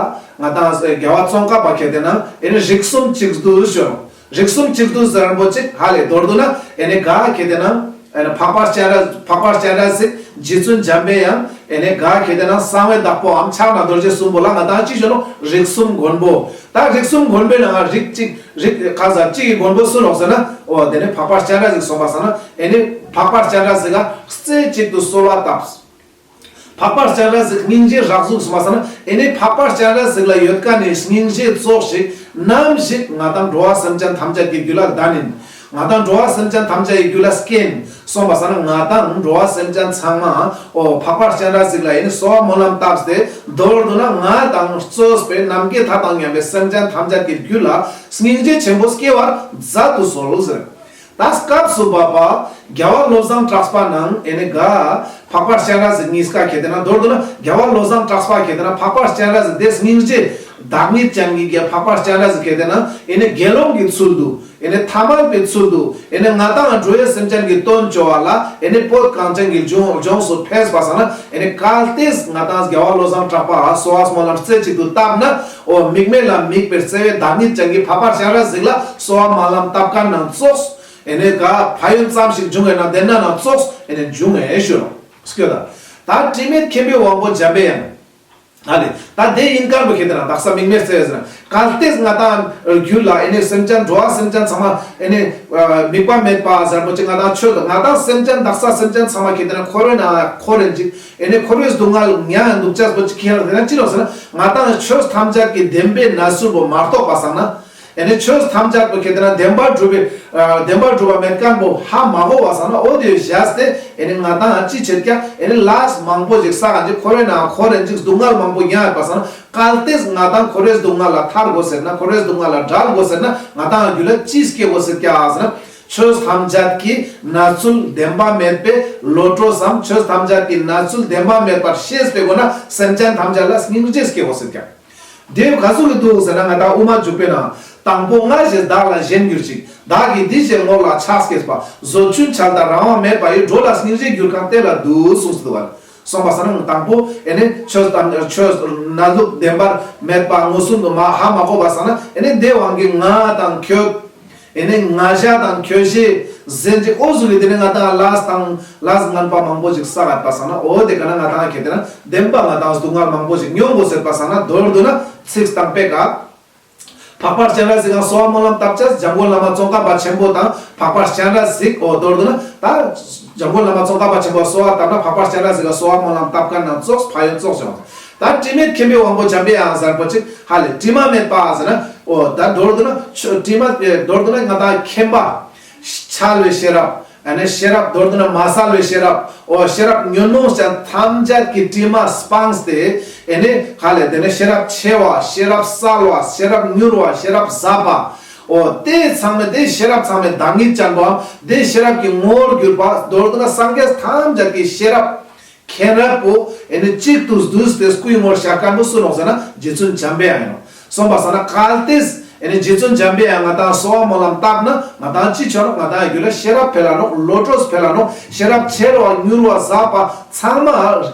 ང་དང་རྒྱལ་བ་ཙོང་ཁ་པ་ཁེ་ཏེ་ན་ཨེ་ནི་རིགས་གསུམ་གཅིག་བསྡུས་ཤོ། རིགས་གསུམ་གཅིག་བསྡུས་ཟེར་པོ་ཅིག་ཧ་ལེ། མདོར་བསྡུ་ན་ཨེ་ནི་ག་ཁེ་ཏེ་ན་ཨེ་ནི་འཕགས་པ་སྤྱན་རས་འཕགས་པ་སྤྱན་རས་གཟིགས། རྗེ་བཙུན་འཇམ་པའི་དབྱངས། ཨེ་ནི་ག་ཁེ་ཏེ་ན་གསང་བའི་བདག་པོའམ་ཕྱག་ན་རྡོ་རྗེ་གསུམ་པོ་ལ་ང་དང་ཅི་ཞུ་ནོག། རིགས་གསུམ་མགོན་པོ། ད་རིགས་གསུམ་མགོན་པོའི་ནང་ང་རིགས་གཅིག་རིགས་ག་ཟ་གཅིག་གི་མགོན་པོ་སུ་ནོག་ཟེར་ན། འོ་དེ་ནི་འཕགས་པ་སྤྱན་རས་གཟིགས་སོང་པ་སང་ན། ཨེ་ནི་འཕགས་པ་སྤྱན་རས་གཟིགས་ལ་རྩེ་གཅིག་ཏུ་གསོལ་བ་བཏབ། འཕགས་པ་སྤྱན་རས་གཟིགས་སྙིང་རྗེ་རང་གཟུགས་སུ་མ་སང་ན། ཨེ་ནི་འཕགས་པ་སྤྱན་རས་གཟིགས་ལ་ཡོད་ཁན་ནི་སྙིང་རྗེ་ཙོགས་ཤིག་ནམ་ཞིག་ང་དང་འགྲོ་བ་སེམས་ཅན་ཐམས་ཅད་ཀྱི་རྒྱུད་ལ་ལྡན་ཨིན། ང་དང་འགྲོ་བ་སེམས་ཅན་ཐམས་ཅད་ཀྱི་རྒྱུད་ལ་སྐྱེན་སོང་པ་སང་ན། ང་དང་འགྲོ་བ་སེམས་ཅན་ཚང་མ་འོ་འཕགས་པ་སྤྱན་རས་གཟིགས་ལ་ཨེ་ནི་གསོལ་བ་སྨོན་ལམ་བཏབ་སྟེ། མདོར་བསྡུ་ན་ང་དང་གཙོས་པའི་ནམ་མཁའི་མཐའ་དང་མཉམ་པའི་སེམས་ཅན་ཐམས་ཅད་ཀྱི་རྒྱུད་ལ་སྙིང་རྗེ་ཆེན་པོ་སྐྱེ་བར་མཛད་དུ་གསོལ་ཟེར། ད་སྐབས་སུ་བབ་པ་རྒྱལ་བ་བློ་བཟང་གྲགས་པ་ནང་ཨེ་ནི་ག་འཕགས་པ་སྤྱན་རས་གཟིགས་གཉིས་ཀ་ཁེ་ཏེ་ན། མདོར་བསྡུ་ན་རྒྱལ་བ་བློ་བཟང་གྲགས་པ་ཁེ་ཏེ་ན་འཕགས་པ་སྤྱན་རས་གཟིགས་དེ་སྙིང་རྗེ་བདག་ཉིད་ཅན་གྱི་རྒྱལ་འཕགས་པ་སྤྱན་རས་གཟིགས་ཁེ་ཏེ་ན་ཨེ་ནི་དགེ་སློང་གི་ཚུལ་དུ། ཨེ་ནི་ཐ་མལ་པའི་ཚུལ་དུ། ཨེ་ནི་ང་དང་འགྲོ་བའི་སེམས་ཅན་གྱི་དོན་བཅོ་བ་ལ་ཨེ་ནི་བོད་གངས་ཅན་གྱི་ལྗོངས་ལྗོངས་སུ་ཕེབས་པ་སང་ན། ཨེ་ནི་གལ་ཏེ་ང་དང་རྒྱལ་བ་བློ་བཟང་གྲགས་པ་གསོལ་བ་སྨོན་ལམ་རྩེ་གཅིག་ཏུ་བཏབ་ན། འོ་དམིགས་མེད་ལ་དམིགས་པའི་བརྩེ་བའི་བདག་ཉིད་ཅན་གྱི་འཕགས་པ་སྤྱན་རས་གཟིགས་ལ་གསོལ་བ་སྨོན་ལམ་བཏབ་ཁན་ནང་ཙོགས། ཨེ་ནི་ག་ཕན་ཡོན་ཙམ་ཞིག་འབྱུང་ངེ་ན་དེ་ན་ནང་ཙོགས་ཨེ་ནི་འབྱུང་ངེ་ཞུ་རོགས་སྐྱོད་ད། ད་དྲི་མེད་མཁྱེན་པའི་དབང་པོ་འཇམ་པའི་དབྱངས། ཧ་ལེ། ད་དེ་ཨིན་ཁན་བོ་ཁེ་ཏེ་ན་དག་ས་དམིགས་མེད་བརྩེ་བའི་ཟེར་ན། གལ་ཏེ་ང་དང་རྒྱུད་ལ་ཨེ་ནི་སེམས་ཅན་འགྲོ་བ་སེམས་ཅན་ཚང་མ་ཨེ་ནི་དམིགས་པ་མེད་པ་ཟེར་པོ་ཅིག་ང་དང་ཆོས་ང་དང་སེམས་ཅན་དག་ས་སེམས་ཅན་ཚང་མ་ཁེ་ཏེ་ན་འཁོར་བའི་ནང་འཁོར་རེན་ཅིག་ཨེ་ནི་འཁོར་བའི་སྡུག་བསྔལ་མྱང་འདུག་ཅེས་པོ་ཅིག་ཁེ་ཏེ་ན་ཅི་ནོག་ཟེར་ན། ང་དང་ཆོས་ཐམས་ཅད་ཀྱི་བདེན་པའི་གནས་ཚུལ་བོ་མ་རྟོགས་པ་སང་ན། ཨེ་ནི་ཆོས་ཐམས་ཅད་པོ་ཁེ་ཏེ་ན་བདེན་པར་གྲུབ་པའི་ཨ་བདེན་པར་གྲུབ་པ་མེད་ཁན་བོ་ཧ་མ་གོ་བ་སང་ན། འོ་དེ་བཞག་སྟེ་ཨེ་ནི་ང་དང་ཅི་བྱེད་ཀྱག། ཨེ་ནི་ལས་མང་པོ་ཞིག་བསགས་ཨིན་ཅིག་འཁོར་བའི་ནང་འཁོར་ཨིན་ཅིག་སྡུག་བསྔལ་མང་པོ་མྱང་ཡོད་པ་སང་ན། གལ་ཏེ་ང་དང་འཁོར་བའི་སྡུག་བསྔལ་ལ་ཐར་དགོས་ཟེར་ན། འཁོར་བའི་སྡུག་བསྔལ་ལ་བྲལ་དགོས་ཟེར་ན། ང་དང་རྒྱུད་ལ་ཅི་སྐྱེ་དགོས་ཟེར་ཀྱག་ཟེར་ན། ཆོས་ཐམས་ཅད་ཀྱི་གནས་ཚུལ་བདེན་པ་མེད་པའི་བློ་གྲོས་སམ། ཆོས་ཐམས་ཅད་ཀྱི་གནས་ཚུལ་བདེན་པ་མེད་པར་ཤེས་པའི་སྒོ་ནས་སེམས་ཅན་ཐམས་ཅད་ལ་སྙིང་རྗེ་སྐྱེ་དགོས་ཟེར་ཀྱག། དེ་ག་ཟུག་གི་འདུག་ཟེར་ན། ང་དང་དབུ་མ་འཇུག་པའི་ནང་དང་པོ་ང་ཞེས་བདག་ལ་ཞེན་གྱུར་ཅིང་། བདག་གིས་འདི་ཞེས་ངོ་ལ་ཆགས་སྐྱེས་པ། ཟོ་ཆུན་འཕྱལ་དང་རང་དབང་མེད་པ་ཡི། འགྲོ་ལ་སྙིང་རྗེ་གྱུར་གང་དེ་ལ་འདུད་གསུངས་སུ་འདུག་བ། སོང་པ་སང་ན་དང་པོ་ཨེ་ནི་ཆོས་དང་ཆོས་གནས་ལུགས་བདེན་པར་མེད་པ་མངོན་སུམ་དུ་མ་ཧ་མ་གོ་བ་སང་ན། ཨེ་ནི་དེ་དབང་གིས་ང་དང་ཁྱོད། ཨེ་ནི་ང་ཞ་དང་ཁྱོ་ཞེས་ཟེར་ཅིག་འོ་ཟུག་གི་དེ་ནི་ང་དང་ལས་དང་ལས་ངན་པ་མང་པོ་ཞིག་བསགས་ཡོད་པ་སང་ན། འོ་དེ་ག་ན་ང་དང་ཁེ་ཏེ་ན་བདེན་པ་ང་དང་སྡུག་བསྔལ་མང་པོ་ཞིག་མྱོང་དགོས་ཟེར་པ་སང་ན། མདོར་བསྡུ་ན་ཚིག་དང་པོའི་ཀ་འཕགས་པ་སྤྱན་རས་གཟིགས་ལ་གསོལ་བ་སྨོན་ལམ་བཏབ་ཅེས། འཇམ་མགོན་བླ་མ་ཙོང་ཁ་པ་ཆེན་པོ་དང་འཕགས་པ་སྤྱན་རས་གཟིགས། འོ་མདོར་བསྡུ་ན་ད་འཇམ་མགོན་བླ་མ་ཙོང་ཁ་པ་ཆེན་པོ་ལ་གསོལ་བ་བཏབ་ན། འཕགས་པ་སྤྱན་རས་གཟིགས་ལ་གསོལ་བ་སྨོན་ལམ་བཏབ་ཁན་ནང་ཙོགས་ཕན་ཡོན་ཙོགས་བྱུང་། ད་དྲི་མེད་མཁྱེན་པའི་དབང་པོ་འཇམ་པའི་དབྱངས་ཟེར་པོ་ཅིག་ཧ་ལེ། དྲི་མ་མེད་པ་ཟེར་ན། འོ་ད་མདོར་བསྡུ་ན་ཆོས་དྲི་མ་མདོར་བསྡུ་ན་ང་དང་མཁྱེན་པ། འཆལ་བའི་ཤེས་རབ། ཨ་ནི་ཤེས་རབ་མདོར་བསྡུ་ན་མ་གསལ་བའི་ཤེས་རབ། འོ་ཤེས་རབ་ཉོན་མོངས་ཅན་ཐམས་ཅད་ཀྱི་དྲི་མ་སྤངས་ཏེ། ཨ་ནི་ཧ་ལེ་དེ་ནི་ཤེས་རབ་ཆེ་བ། ཤེས་རབ་གསལ་བ། ཤེས་རབ་མྱུར་བ། ཤེས་རབ་ཟབ་པ། འོ་དེ་ཚང་མ་དེ་ཤེས་རབ་ཚང་མའི་བདག་ཉིད་ཅན་པོའམ་དེ་ཤེས་རབ་ཀྱི་ངོ་བོར་གྱུར་པ། མདོར་བསྡུ་ན་སངས་རྒྱས་ཐམས་ཅད་ཀྱི་ཤེས་རབ་མཁྱེན་རབ་པོ་ཨེ་ནི་གཅིག་ཏུ་བསྡུས་ཏེ་སྐུའི་ངོར་ཤར་ཁན་པོ་སུ་ནོག་ཟེར་ན་རྗེ་བཙུན་འཇམ་པའི་དབྱངས་ཨིན་ནོག། སོང་པ་སང་ན་གལ་ཏེ་ཨེ་ནི་རྗེ་བཙུན་འཇམ་པའི་དབྱངས་ང་དང་གསོལ་བ་སྨོན་ལམ་བཏབ་ན། ང་དང་ཅི་ཆོ་ནོག། ང་དང་རྒྱུད་ལ་ཤེས་རབ་འཕེལ་ལ་ནོག། བློ་གྲོས་འཕེལ་ལ་ནོག། ཤེས་རབ་ཆེ་རུ་བ་མྱུར་བ་ཟབ་པ་ཚང་མ་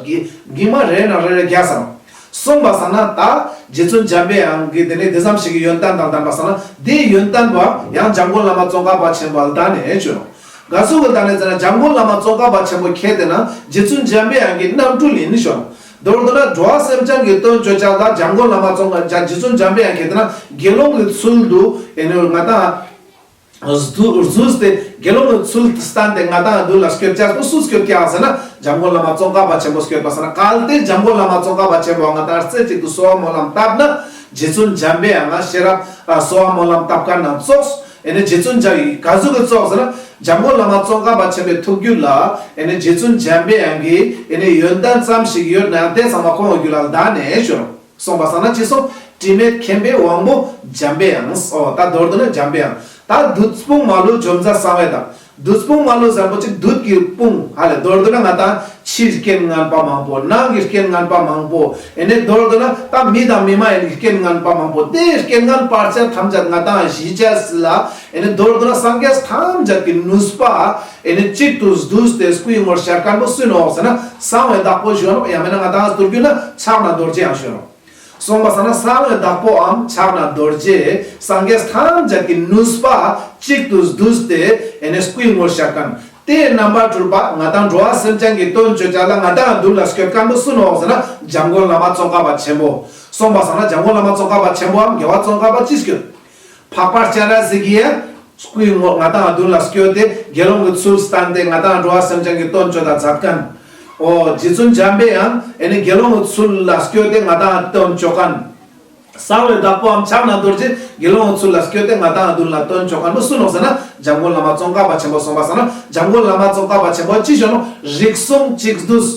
གི་གི་མ་རེ་ན་རེ་རེ་རྒྱས་སམ། སོང་པ་སང་ན་ད་རྗེ་བཙུན་འཇམ་པའི་དབྱངས་ཀྱི་དེ་ནི་དེ་ཙམ་ཞིག་གི་ཡོན་ཏན་དང་ལྡན་པ་སང་ན། དེའི་ཡོན་ཏན་པོའང་འཇམ་མགོན་བླ་མ་ཙོང་ཁ་པ་ཆེན་པོ་ལ་ལྡན་ནས་ཆོ་ནོག། ག་ཟུག་གི་ལྡན་ནས་ཟེར་ན། འཇམ་མགོན་བླ་མ་ཙོང་ཁ་པ་ཆེན་པོ་ཁེ་ཏེ་ན་རྗེ་བཙུན་འཇམ་པའི་དབྱངས་ཀྱི་རྣམ་སྤྲུལ་ཨིན་ནི་ཆོ་ནོག། མདོར་བསྡུ་ན་འགྲོ་བ་སེམས་ཅན་གྱི་དོན་བཅོ་ཅེས་ལ་འཇམ་མགོན་བླ་མ་ཙོང་ཁ་རྗེ་བཙུན་འཇམ་པའི་དབྱངས་ཁེ་ཏེ་ན་དགེ་སློང་གི་ཚུལ་དུ་ཨེ་ནི་ང་དང་བསྡུ་བསྡུས་ཏེ་དགེ་སློང་གི་ཚུལ་དུ་བསྟན་ཏེ་ང་དང་མདུན་ལ་སྐྱོད་ཅེས་པོ་སུ་སྐྱོད་ཀྱག་ཟེར་ན། འཇམ་མགོན་བླ་མ་ཙོང་ཁ་པ་ཆེན་པོ་སྐྱོད་པ་སང་ན། གལ་ཏེ་འཇམ་མགོན་བླ་མ་ཙོང་ཁ་པ་ཆེན་པོ་ང་དང་རྩེ་གཅིག་ཏུ་གསོལ་བ་སྨོན་ལམ་བཏབ་ན། རྗེ་བཙུན་འཇམ་པའི་དབྱངས་ང་ཤེས་རབ་ཨ་གསོལ་བ་སྨོན་ལམ་བཏབ་ཁན་ནང་ཙོགས། ཨེ་ནི་རྗེ་བཙུན་འཇམ་ག་ཟུག་གི་ཙོགས་ཟེར་ན། འཇམ་མགོན་བླ་མ་ཙོང་ཁ་པ་ཆེན་པོའི་ཐུགས་རྒྱུད་ལ་ཨེ་ནི་རྗེ་བཙུན་འཇམ་པའི་དབྱངས་ཀྱི་ཨེ་ནི་ཡོན་ཏན་ཙམ་ཞིག་ཡོད་ན་ཡང་དེ་ཚང་མ་ཁོང་གི་རྒྱུད་ལ་ལྡན་ནས་ཆོ་ནོག། སོང་པ་སང་ན་ཅི་སོང་། དྲི་མེད་མཁྱེན་པའི་དབང་པོ་འཇམ་པའི་དབྱངས། འོ་ད་མདོར་བསྡུ་ན་འཇམ་པའི་དབྱངས། ད་བདུད་དཔུང་མ་ལུས་འཇོམས་མཛད་གསང་བའི་བདག། བདུད་དཔུང་མ་ལུས་ཟེར་པོ་ཅིག་བདུད་ཀྱི་དཔུང་ཧ་ལེ། མདོར་བསྡུ་ན་ང་ཏང་ཕྱིའི་རྐྱེན་ངན་པ་མང་པོ། ནང་གི་རྐྱེན་ངན་པ་མང་པོ། ཨེ་ནེ་མདོར་བསྡུ་ན་ད་མི་དང་མི་མ་ཡིན་རྐྱེན་ངན་པ་མང་པོ། དེ་རྐྱེན་ངན་བར་ཆད་ཐམས་ཅད་ང་ཏང་ཞི་ཅེས་སི་ལ། ཨེ་ནེ་མདོར་བསྡུ་ན་སངས་རྒྱས་ཐམས་ཅད་ཀྱི་ནུས་པ་ཨེ་ནེ་གཅིག་ཏུ་བསྡུས་ཏེ་སྐུའི་ངོར་ཤར་མཁན་པོ་སུ་ནོག་ཟེར་ན་གསང་བའི་བདག་པོ་ཞུ་ནོག། ཡང་མེད་ན་ང་ཏང་མདོར་བསྡུ་ན་ཕྱག་ན་རྡོ་རྗེ་ཡང་ཞུ་ནོག། སོང་པ་སང་ན་གསང་བའི་བདག་པོའམ་ཕྱག་ན་རྡོ་རྗེ་སངས་རྒྱས་ཐམས་ཅད་ཀྱི་ནུས་པ་གཅིག་ཏུ་བསྡུས་ཏེ་ཨེ་ནེ་སྐུའི་ངོར་ཤར་མཁན། དེའི་རྣམ་པར་སྤྲུལ་པ་ང་ཏང་འགྲོ་བ་སེམས་ཅན་གྱི་དོན་བཅོ་ཅེས་ལ་ང་ཏང་མདུན་ལ་སྐྱོད་མཁན་པོ་སུ་ནོག་ཟེར་ན་འཇམ་མགོན་བླ་མ་ཙོང་ཁ་པ་ཆེན་པོ། སོང་པ་སང་ན་འཇམ་མགོན་བླ་མ་ཙོང་ཁ་པ་ཆེན་པོའམ་རྒྱལ་བ་ཙོང་ཁ་པ་ཅི་སྐྱོད། འཕགས་པ་སྤྱན་རས་གཟིགས་ཀྱི་ཡང་སྐུའི་ངོ་ང་ཏང་མདུན་ལ་སྐྱོད་དེ་དགེ་སློང་གི་ཚུལ་བསྟན་ཏེ་ང་ཏང་འགྲོ་བ་སེམས་ཅན་གྱི་དོན་བཅོ་ད་མཛད་མཁན། འོ་རྗེ་བཙུན་འཇམ་པའི་དབྱངས་ཨེ་ནེ་དགེ་སློང་གི་ཚུལ་ལ་སྐྱོད་དེ་ང་ཏང་དོན་བཅོ་མཁན། གསང་བའི་བདག་པོའམ་ཕྱག་ན་རྡོ་རྗེ་དགེ་སློང་གི་ཚུལ་ལ་སྐྱོད་དེ་ང་ཏང་མདུན་ལ་དོན་བཅོ་མཁན་པོ་སུ་ནོག་ཟེར་ན་འཇམ་མགོན་བླ་མ་ཙོང་ཁ་པ་ཆེན་པོ། སོང་པ་སང་ན་འཇམ་མགོན་བླ་མ་ཙོང་ཁ་པ་ཆེན་པོ་ཅི་ཞུ་ནོག། རིགས་གསུམ་གཅིག་བསྡུས།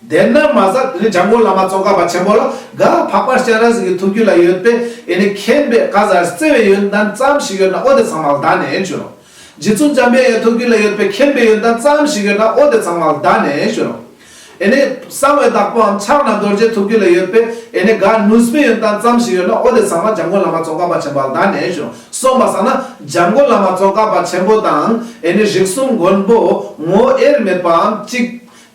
དེ་ན་མ་ཟད་དེ་ནི་འཇམ་མགོན་བླ་མ་ཙོང་ཁ་པ་ཆེན་པོ་ལ་ག་འཕགས་པ་སྤྱན་རས་གཟིགས་ཀྱི་ཐུགས་རྒྱུད་ལ་ཡོད་པའི་ཨེ་ནེ་མཁྱེན་པའི་ག་ཟེར་བརྩེ་བའི་ཡོན་ཏན་ཙམ་ཞིག་ཡོད་ན་འོ་དེ་ཚང་མ་ལ་ད་ནེ་ཞུ་ནོག། རྗེ་བཙུན་འཇམ་པའི་དབྱངས་ཐུགས་རྒྱུད་ལ་ཡོད་པའི་མཁྱེན་པའི་ཡོན་ཏན་ཙམ་ཞིག་ཡོད་ན་འོ་དེ་ཚང་མ་ལ་ད་ནེ་ཞུ་ནོག། ཨེ་ནེ་གསང་བའི་བདག་པོའམ་ཕྱག་ན་རྡོ་རྗེ་ཐུགས་རྒྱུད་ལ་ཡོད་པའི་ཨེ་ནེ་ག་ནུས་པའི་ཡོན་ཏན་ཙམ་ཞིག་ཡོད་ན་འོ་དེ་ཚང་མ་འཇམ་མགོན་བླ་མ་ཙོང་ཁ་པ་ཆེན་པོ་ལ་ད་ནེ་ཞུ་ནོག། སོང་པ་སང་ན་འཇམ་མགོན་བླ་མ་ཙོང་ཁ་པ་ཆེན་པོ་དང་ཨེ་ནེ་རིགས་གསུམ་མགོན་པོ་ངོ་དབྱེར་མེད་པའམ་གཅིག་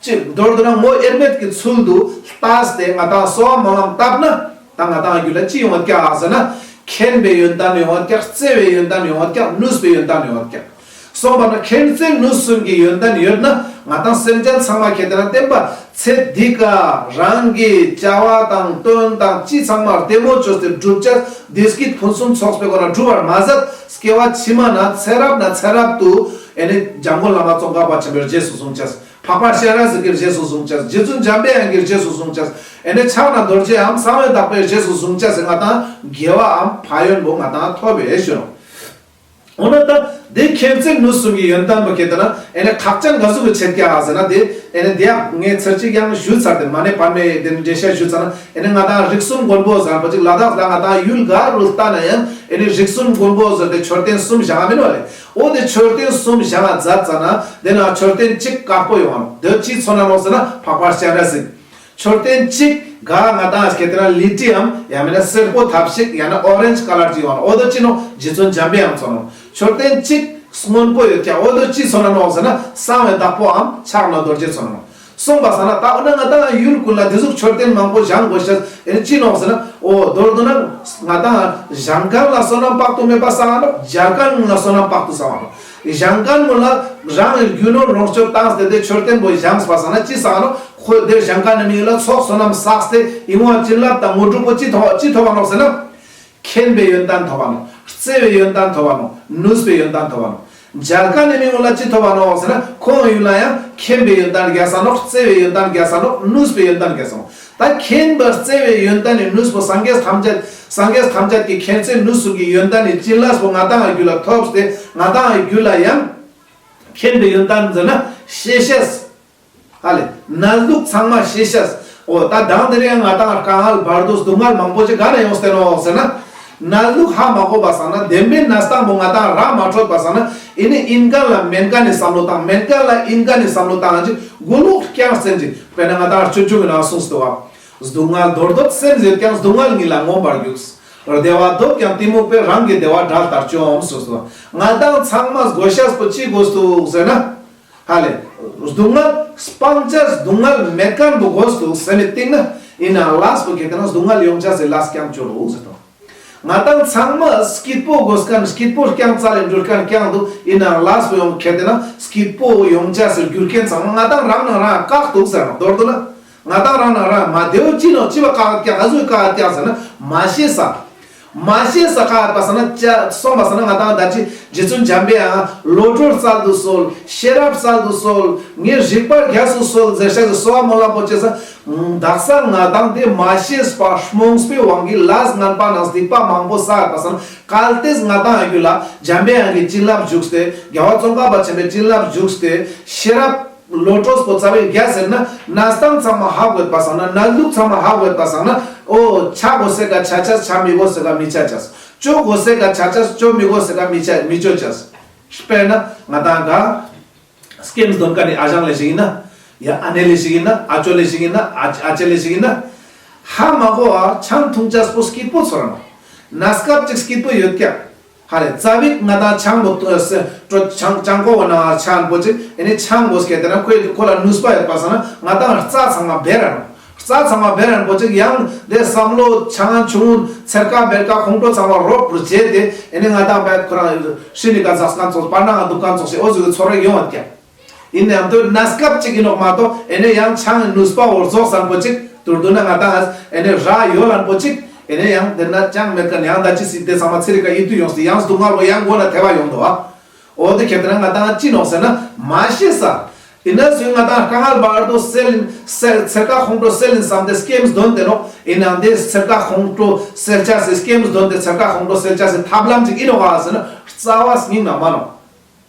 གཅིག་མདོར་བསྡུ་ན་ངོ་དབྱེར་མེད་ཀྱི་ཚུལ་དུ་ལྟས་ཏེ་ང་ཏང་གསོལ་བ་སྨོན་ལམ་བཏབ་ན་ད་ང་ཏང་རྒྱུད་ལ་ཅི་ཡོང་བ་ཀྱག་ཟེར་ན་མཁྱེན་པའི་ཡོན་ཏན་ཡོང་བ་ཀྱག། བརྩེ་བའི་ཡོན་ཏན་ཡོང་བ་ཀྱག། ནུས་པའི་ཡོན་ཏན་ཡོང་བ་ཀྱག། སོང་པ་ན་མཁྱེན་བརྩེ་ནུས་གསུམ་གྱི་ཡོན་ཏན་ཡོད་ན་ང་ཏང་སེམས་ཅན་ཚང་མ་ཁྱེད་དེ་ན་བསྟན་པ་ཚེ་འདི་ཀ་རང་གི་བྱ་བ་དང་དོན་དང་ཅི་ཚང་མ་བདེ་མོ་བཅོས་ཏེ་སྒྲུབ་ཅེས་བདེ་སྐྱིད་ཕུན་སུམ་ཚོགས་པའི་སྒོ་ན་སྒྲུབ་པར་མ་ཟད་སྐྱེ་བ་ཕྱི་མ་ན་ཚེ་རབས་ན་ཚེ་རབས་དུ་ཨེ་ནེ་འཇམ་མགོན་བླ་མ་ཙོང་ཁ་པ་ཆེན་པོའི་རྗེས་སུ་བཟུང་ཅེས། འཕགས་པ་སྤྱན་རས་གཟིགས་ཀྱི་རྗེས་སུ་བཟུང་ཅེས། རྗེ་བཙུན་འཇམ་པའི་དབྱངས་ཀྱི་རྗེས་སུ་བཟུང་ཅེས། ཨེ་ནེ་ཕྱག་ན་རྡོ་རྗེའམ་གསང་བའི་བདག་པོའི་རྗེས་སུ་བཟུང་ཅེས་སི་ང་ཏང་དགེ་བའམ་ཕན་ཡོན་པོ་ང་ཏང་ཐོབ་པའི་ཞུ་ནོག། འོ་ན་ད་དེ་མཁྱེན་བརྩེ་ནུས་གསུམ་གྱི་ཡོན་ཏན་པོ་ཁྱེད་དེ་ན་ཨེ་ནེ་ཁག་ཅན་ག་ཟུག་གི་ཆེད་ཀྱག་ཟེར་ན་དེ་ཨེ་ནེ་དེ་ཡང་ངས་ཚར་གཅིག་ཡང་ཞུ་ཚར་ཏེ་མ་ནེ་བར་ནེ་དེ་ནི་འགྲེལ་བཤད་ཞུ་ཚར་ན་ཨེ་ནེ་ང་ཏང་རིགས་གསུམ་མགོན་པོ་ཟེར་པ་ཅིག་ལ་དྭགས་ལ་ང་ཏང་ཡུལ་ག་རུ་ལྟ་ན་ཡང་ཨེ་ནེ་རིགས་གསུམ་མགོན་པོ་ཟེར་ཏེ་མཆོད་རྟེན་གསུམ་བཞེངས་ང་མེན་ནོག་ལེ། འོ་དེ་མཆོད་རྟེན་གསུམ་བཞེངས་ང་མཛད་ཙ་ན་དེ་ན་མཆོད་རྟེན་གཅིག་དཀར་པོ་ཡོང་ང་ནོག། དེ་ཅི་མཚོན་ན་ནོག་ཟེར་ན་འཕགས་པ་སྤྱན་རས་གཟིགས། མཆོད་རྟེན་གཅིག་ག་ང་ཏང་ཁྱེད་དེ་ན་ལི་ཏྲིའམ་ཡང་མེན་ན་སེར་པོ་ཐབས་ཤིག་ཡང་ན་ཨོ་རེན་ཇི་ཀ་ལར་ཅིག་ཡོང་ང་ནོག། འོ་དེ་ཅི་ནོག། རྗེ་བཙུན་འཇམ་པའི་དབྱངས་མཚོན་ནོག། མཆོད་རྟེན་གཅིག་སྔོན་པོ་ཡོད་ཀྱག། འོ་དེ་ཅི་མཚོན་ན་ནོག་ཟེར་ན་གསང་བའི་བདག་པོའམ་ཕྱག་ན་རྡོ་རྗེ་མཚོན་ནོག། སོང་པ་སང་ན་ད་འོ་ན་ང་ཏང་ཡུལ་ཀུན་ལ་དེ་ཟུག་མཆོད་རྟེན་མང་པོ་བཞེངས་དགོས་ཤེས་ཨེ་ཅི་ནོག་ཟེར་ན་འོ་མདོར་བསྡུ་ན་ང་ཏང་བཞེངས་མཁན་ལ་བསོད་ནམས་དཔག་ཏུ་མེད་པ་བསགས་ནོག། མཇལ་མཁན་ལ་བསོད་ནམས་དཔག་ཏུ་བསགས་ནོག། བཞེངས་མཁན་ཀུན་ལ་རང་གི་རྒྱུ་ནོར་ལོངས་སྤྱོད་བཏང་སྟེ་དེ་མཆོད་རྟེན་པོ་བཞེངས་པ་སང་ན་ཅི་བསགས་ནོག། ཁོ་དེ་བཞེངས་མཁན་ནི་མི་ཡུལ་ལ་ཚོགས་བསོད་ནམས་བསགས་ཏེ་ཨིན་བ་བྱིན་རླབས་དང་དངོས་གྲུབ་པོ་ཅི་ཐོབ་ཅི་ཐོབ་པ་ནོག་ཟེར་ན། མཁྱེན་པའི་ཡོན་ཏན་ཐོབ་པ་ནོག། བརྩེ་བའི་ཡོན་ཏན་ཐོབ་པ་ནོག། ནུས་པའི་ཡོན་ཏན་ཐོབ་པ་ནོག། མཇལ་མཁན་ནི་མི་ཡུལ་ལ་ཅི་ཐོབ་པ་ནོག་ཟེར་ན་ཁོང་ཡུལ་ལ་ཡང་མཁྱེན་པའི་ཡོན་ཏན་རྒྱས་ས་ནོག། བརྩེ་བའི་ཡོན་ཏན་རྒྱས་ས་ནོག། ནུས་པའི་ཡོན་ཏན་རྒྱས་ས་ནོག། ད་མཁྱེན་པ་བརྩེ་བའི་ཡོན་ཏན་ནི་ནུས་པོ་སངས་རྒྱས་ཐམས་ཅད་སངས་རྒྱས་ཐམས་ཅད་ཀྱི་མཁྱེན་བརྩེ་ནུས་གསུམ་གྱི་ཡོན་ཏན་ནི་བྱིན་རླབས་པོ་ང་ཏང་རྒྱུད་ལ་ཐོབ་སྟེ་ང་ཏང་རྒྱུད་ལ་ཡང་མཁྱེན་པའི་ཡོན་ཏན་ཟེར་ན་ཤེས་ཤེས། ཧ་ལེ། གནས་ལུགས་ཚང་མ་ཤེས་ཤེས། འོ་ད་དང་དེ་རིང་ང་ཏང་དཀའ་ངལ་བར་དོ་སྡུག་བསྔལ་མང་པོ་ཅིག་ག་ནས་ཡོང་སྟེ་ནོག་ཟེར་ན། གནས་ལུགས་ཧ་མ་གོ་བ་སང་ན་བདེན་པའི་གནས་སྟངས་པོ་ང་ཏང་ར་མ་འཕྲོད་པ་སང་ན་ཨེ་ནི་ཨིན་མཁན་ལ་མེན་མཁན་ནི་བསམ་བློ་བཏང་མེན་མཁན་ལ་ཨིན་མཁན་ནི་བསམ་བློ་བཏང་ཅིག་མགོ་ལོག་རྐྱང་སེམས་ཅིག་དཔེར་ན་ང་ཏང་སྤྱོད་འཇུག་གི་ནང་གསུངས་སོ། སྡུག་བསྔལ་འདོར་འདོད་སེམས་ཡོད་ཀྱང་སྡུག་བསྔལ་ཉིད་ལ་མངོན་པར་རྒྱུག། བདེ་བ་འདོད་ཀྱང་གཏི་མུག་པས་རང་གི་བདེ་བ་དགྲར་བཅོམ་གསུངས་སོ། ང་ཏང་ཚང་མ་དགོས་ཤེས་པོ་ཅི་དགོས་འདུག་ཟེར་ན། ཧ་ལེ། སྡུག་བསྔལ་སྤང་བྱ་སྡུག་བསྔལ་མེད་མཁན་པོ་དགོས་འདུག་ཟེར་ནས་སྟེང་ན་ཨིན་ན་ལས་པོ་ཁྱེད་དེ་ན་སྡུག་བསྔལ་ཡོང་བྱ་སི་ལས་རྐྱང་བཅོ་རུག་ཟེར་དོ། ང་ཏང་ཚང་མ་སྐྱིད་པོ་དགོས་མཁན་སྐྱིད་པོ་རྐྱང་རྩ་ལས་འགྲུལ་མཁན་རྐྱང་འདུག། ཨིན་ན་ལས་པོ་ཡོང་ཁྱེད་དེ་ན་སྐྱིད་པོ་ཡོང་བྱ་སི་རྒྱུ་རྐྱེན་ཚང་མ་ང་ཏང་རང་ནང་རང་བཀག་འདུག་ཟེར་ནོག། མདོར་བསྡུ་ན། ང་ཏང་རང་ནང་རང་མ་བདེ་བོ་ཅི་ནོག་ཅི་བ་བཀག་ཀྱག་ག་ཟུག་བཀག་ཀྱག་ཟེར་ན་མ་ཤེས་ས། མ་ཤེས་ས་བཀག་པ་སང་ན་ཅི་སོང་པ་སང་ན་ང་ཏང་ད་ཅི་རྗེ་བཙུན་འཇམ་པའི་དབྱངས་བློ་གྲོས་སྩལ་དུ་གསོལ། ཤེས་རབ་སྩལ་དུ་གསོལ། ངས་རིག་པ་རྒྱས་སུ་གསོལ་ཟེར་ཤག་གི་གསོལ་བ་སྨོན་ལམ་པོ་བཅོས་ས། དག་ས་ང་ཏང་དེ་མ་ཤེས་པ་རྨོངས་པའི་དབང་གིས་ལས་ངན་པ་ནང་སྡིག་པ་མང་པོ་བསགས་པ་སང་ན་གལ་ཏེ་ང་ཏང་རྒྱུད་ལ་འཇམ་པའི་དབྱངས་ཀྱི་བྱིན་རླབས་ཞུགས་ཏེ་རྒྱལ་བ་ཙོང་ཁ་པ་ཆེན་པོའི་བྱིན་རླབས་ཞུགས་ཏེ་ཤེས་རབ། བློ་གྲོས་པོ་རྩ་བའི་རྒྱ་ཟེར་ན་གནས་སྟངས་ཚང་མ་ཧ་གོ་ཡོད་པ་སང་ན་གནས་ལུགས་ཚང་མ་ཧ་གོ་ཡོད་པ་སང་ན་འོ་ཆ་དགོས་སེ་ག་ཆ་ཆ་ཆ་མི་དགོས་སེ་ག་མི་ཆ་ཆ་ཅོ་དགོས་སེ་ག་ཆ་ཆ་ཅོ་མི་དགོས་སེ་ག་མི་ཆ་མི་ཅོ་ཆ། དཔེར་ན་ང་དང་ག་སྐེམས་དོན་ཀ་ནི་ཨ་ཞང་ལེ་ཞིག་ཡིན་ན་ཡ་ཨ་ནེ་ལེ་ཞིག་ཡིན་ན་ཨ་ཅོ་ལེ་ཞིག་ཡིན་ན་ཨ་ཨ་ཅེ་ལེ་ཞིག་ཡིན་ན་ཧ་མ་གོ་བ་ཆང་འཐུང་ཆ་པོ་སྐྱིད་པོ་ཚོར་ནོ། གནས་སྐབས་ཅིག་སྐྱིད་པོ་ཡོད་ཀྱག་ཧ་ལེ་རྩ་བིག་ང་དང་ཆང་མོ་ཏོ་སེ་ཏོ་ཆང་ཆང་ཀོ་བོ་ན་ཆང་པོ་ཅིག་ཨེ་ནི་ཆང་མོ་སྐྱེ་དེ་ན་ཁོས་ཁོ་ལ་ནུས་པ་ཡོད་པ་སང་ན་ང་དང་རྩ་ཚང་མ་བེ་ར་ནོ། རྩ་ཚང་མ་བེ་ར་ནོ་པོ་ཅིག་ཡང་དེ་བསམ་བློ་ཆང་ཆུང་ཚེར་ཀ་བེར་ཀ་ཁོང་ཁྲོ་ཚང་མ་རོབ་རུ་བྱེད་དེ་ཨེ་ནི་ང་དང་བེ་ཁོ་རང་ཧྲི་ནི་ཀ་ཛག་སྐན་ཚོགས་པར་ན་ང་དུག་སྐན་ཚོགས་ཤིག་འོ་ཟུག་གི་ཚོར་བ་ཡོང་བ་ཀྱག་ཡིན་ནའང་དོ་གནས་སྐབས་ཅིག་ཡིན་ནོག་མ་གཏོགས་ཨེ་ནེ་ཡང་ཆང་ནུས་པ་བོར་རྫོགས་སམ་པོ་ཅིག་དུར་དུ་ན་ང་དང་ཨེ་ནེ་ར་ཡོད་ལན་པོ་ཅིག་ཨེ་ནེ་ཡང་དེ་ན་ཅང་མེད་ཀ་ཡང་ད་ཅི་སྲིད་དེ་ཚང་མ་ཚེ་རིག་ག་ཡིད་དུ་ཡོང་སྟེ་ཡང་སྡུག་བསྔལ་བོ་ཡང་མགོ་ན་ཐེ་བ་ཡོང་དོ་ཨ། འོ་དེ་ཁྱེད་དེ་ན་ང་དང་ཅི་ནོག་ཟེར་ན་མ་ཤེས་ས། ཡིན་ན་སུས་ང་དང་དཀའ་ངལ་བར་དུ་སེལ་སེལ་ཚེར་ཀ་ཁོང་ཁྲོ་སེལ་ཡིན་བསམ་སྟེ་སྐེམས་དོན་དེ་ནོག་ཡིན་ནའང་དེ་ཚེར་ཀ་ཁོང་ཁྲོ་སེལ་ཆ་སེ་སྐེམས་དོན་དེ་ཚེར་ཀ་ཁོང་ཁྲོ་སེལ་ཆ་སེ་ཐབས་ལམ་ཅིག་ཡིན་ནོག་ག་ཟེར་ན་རྩ་བ་སྙིང་ན་མ་ནོག་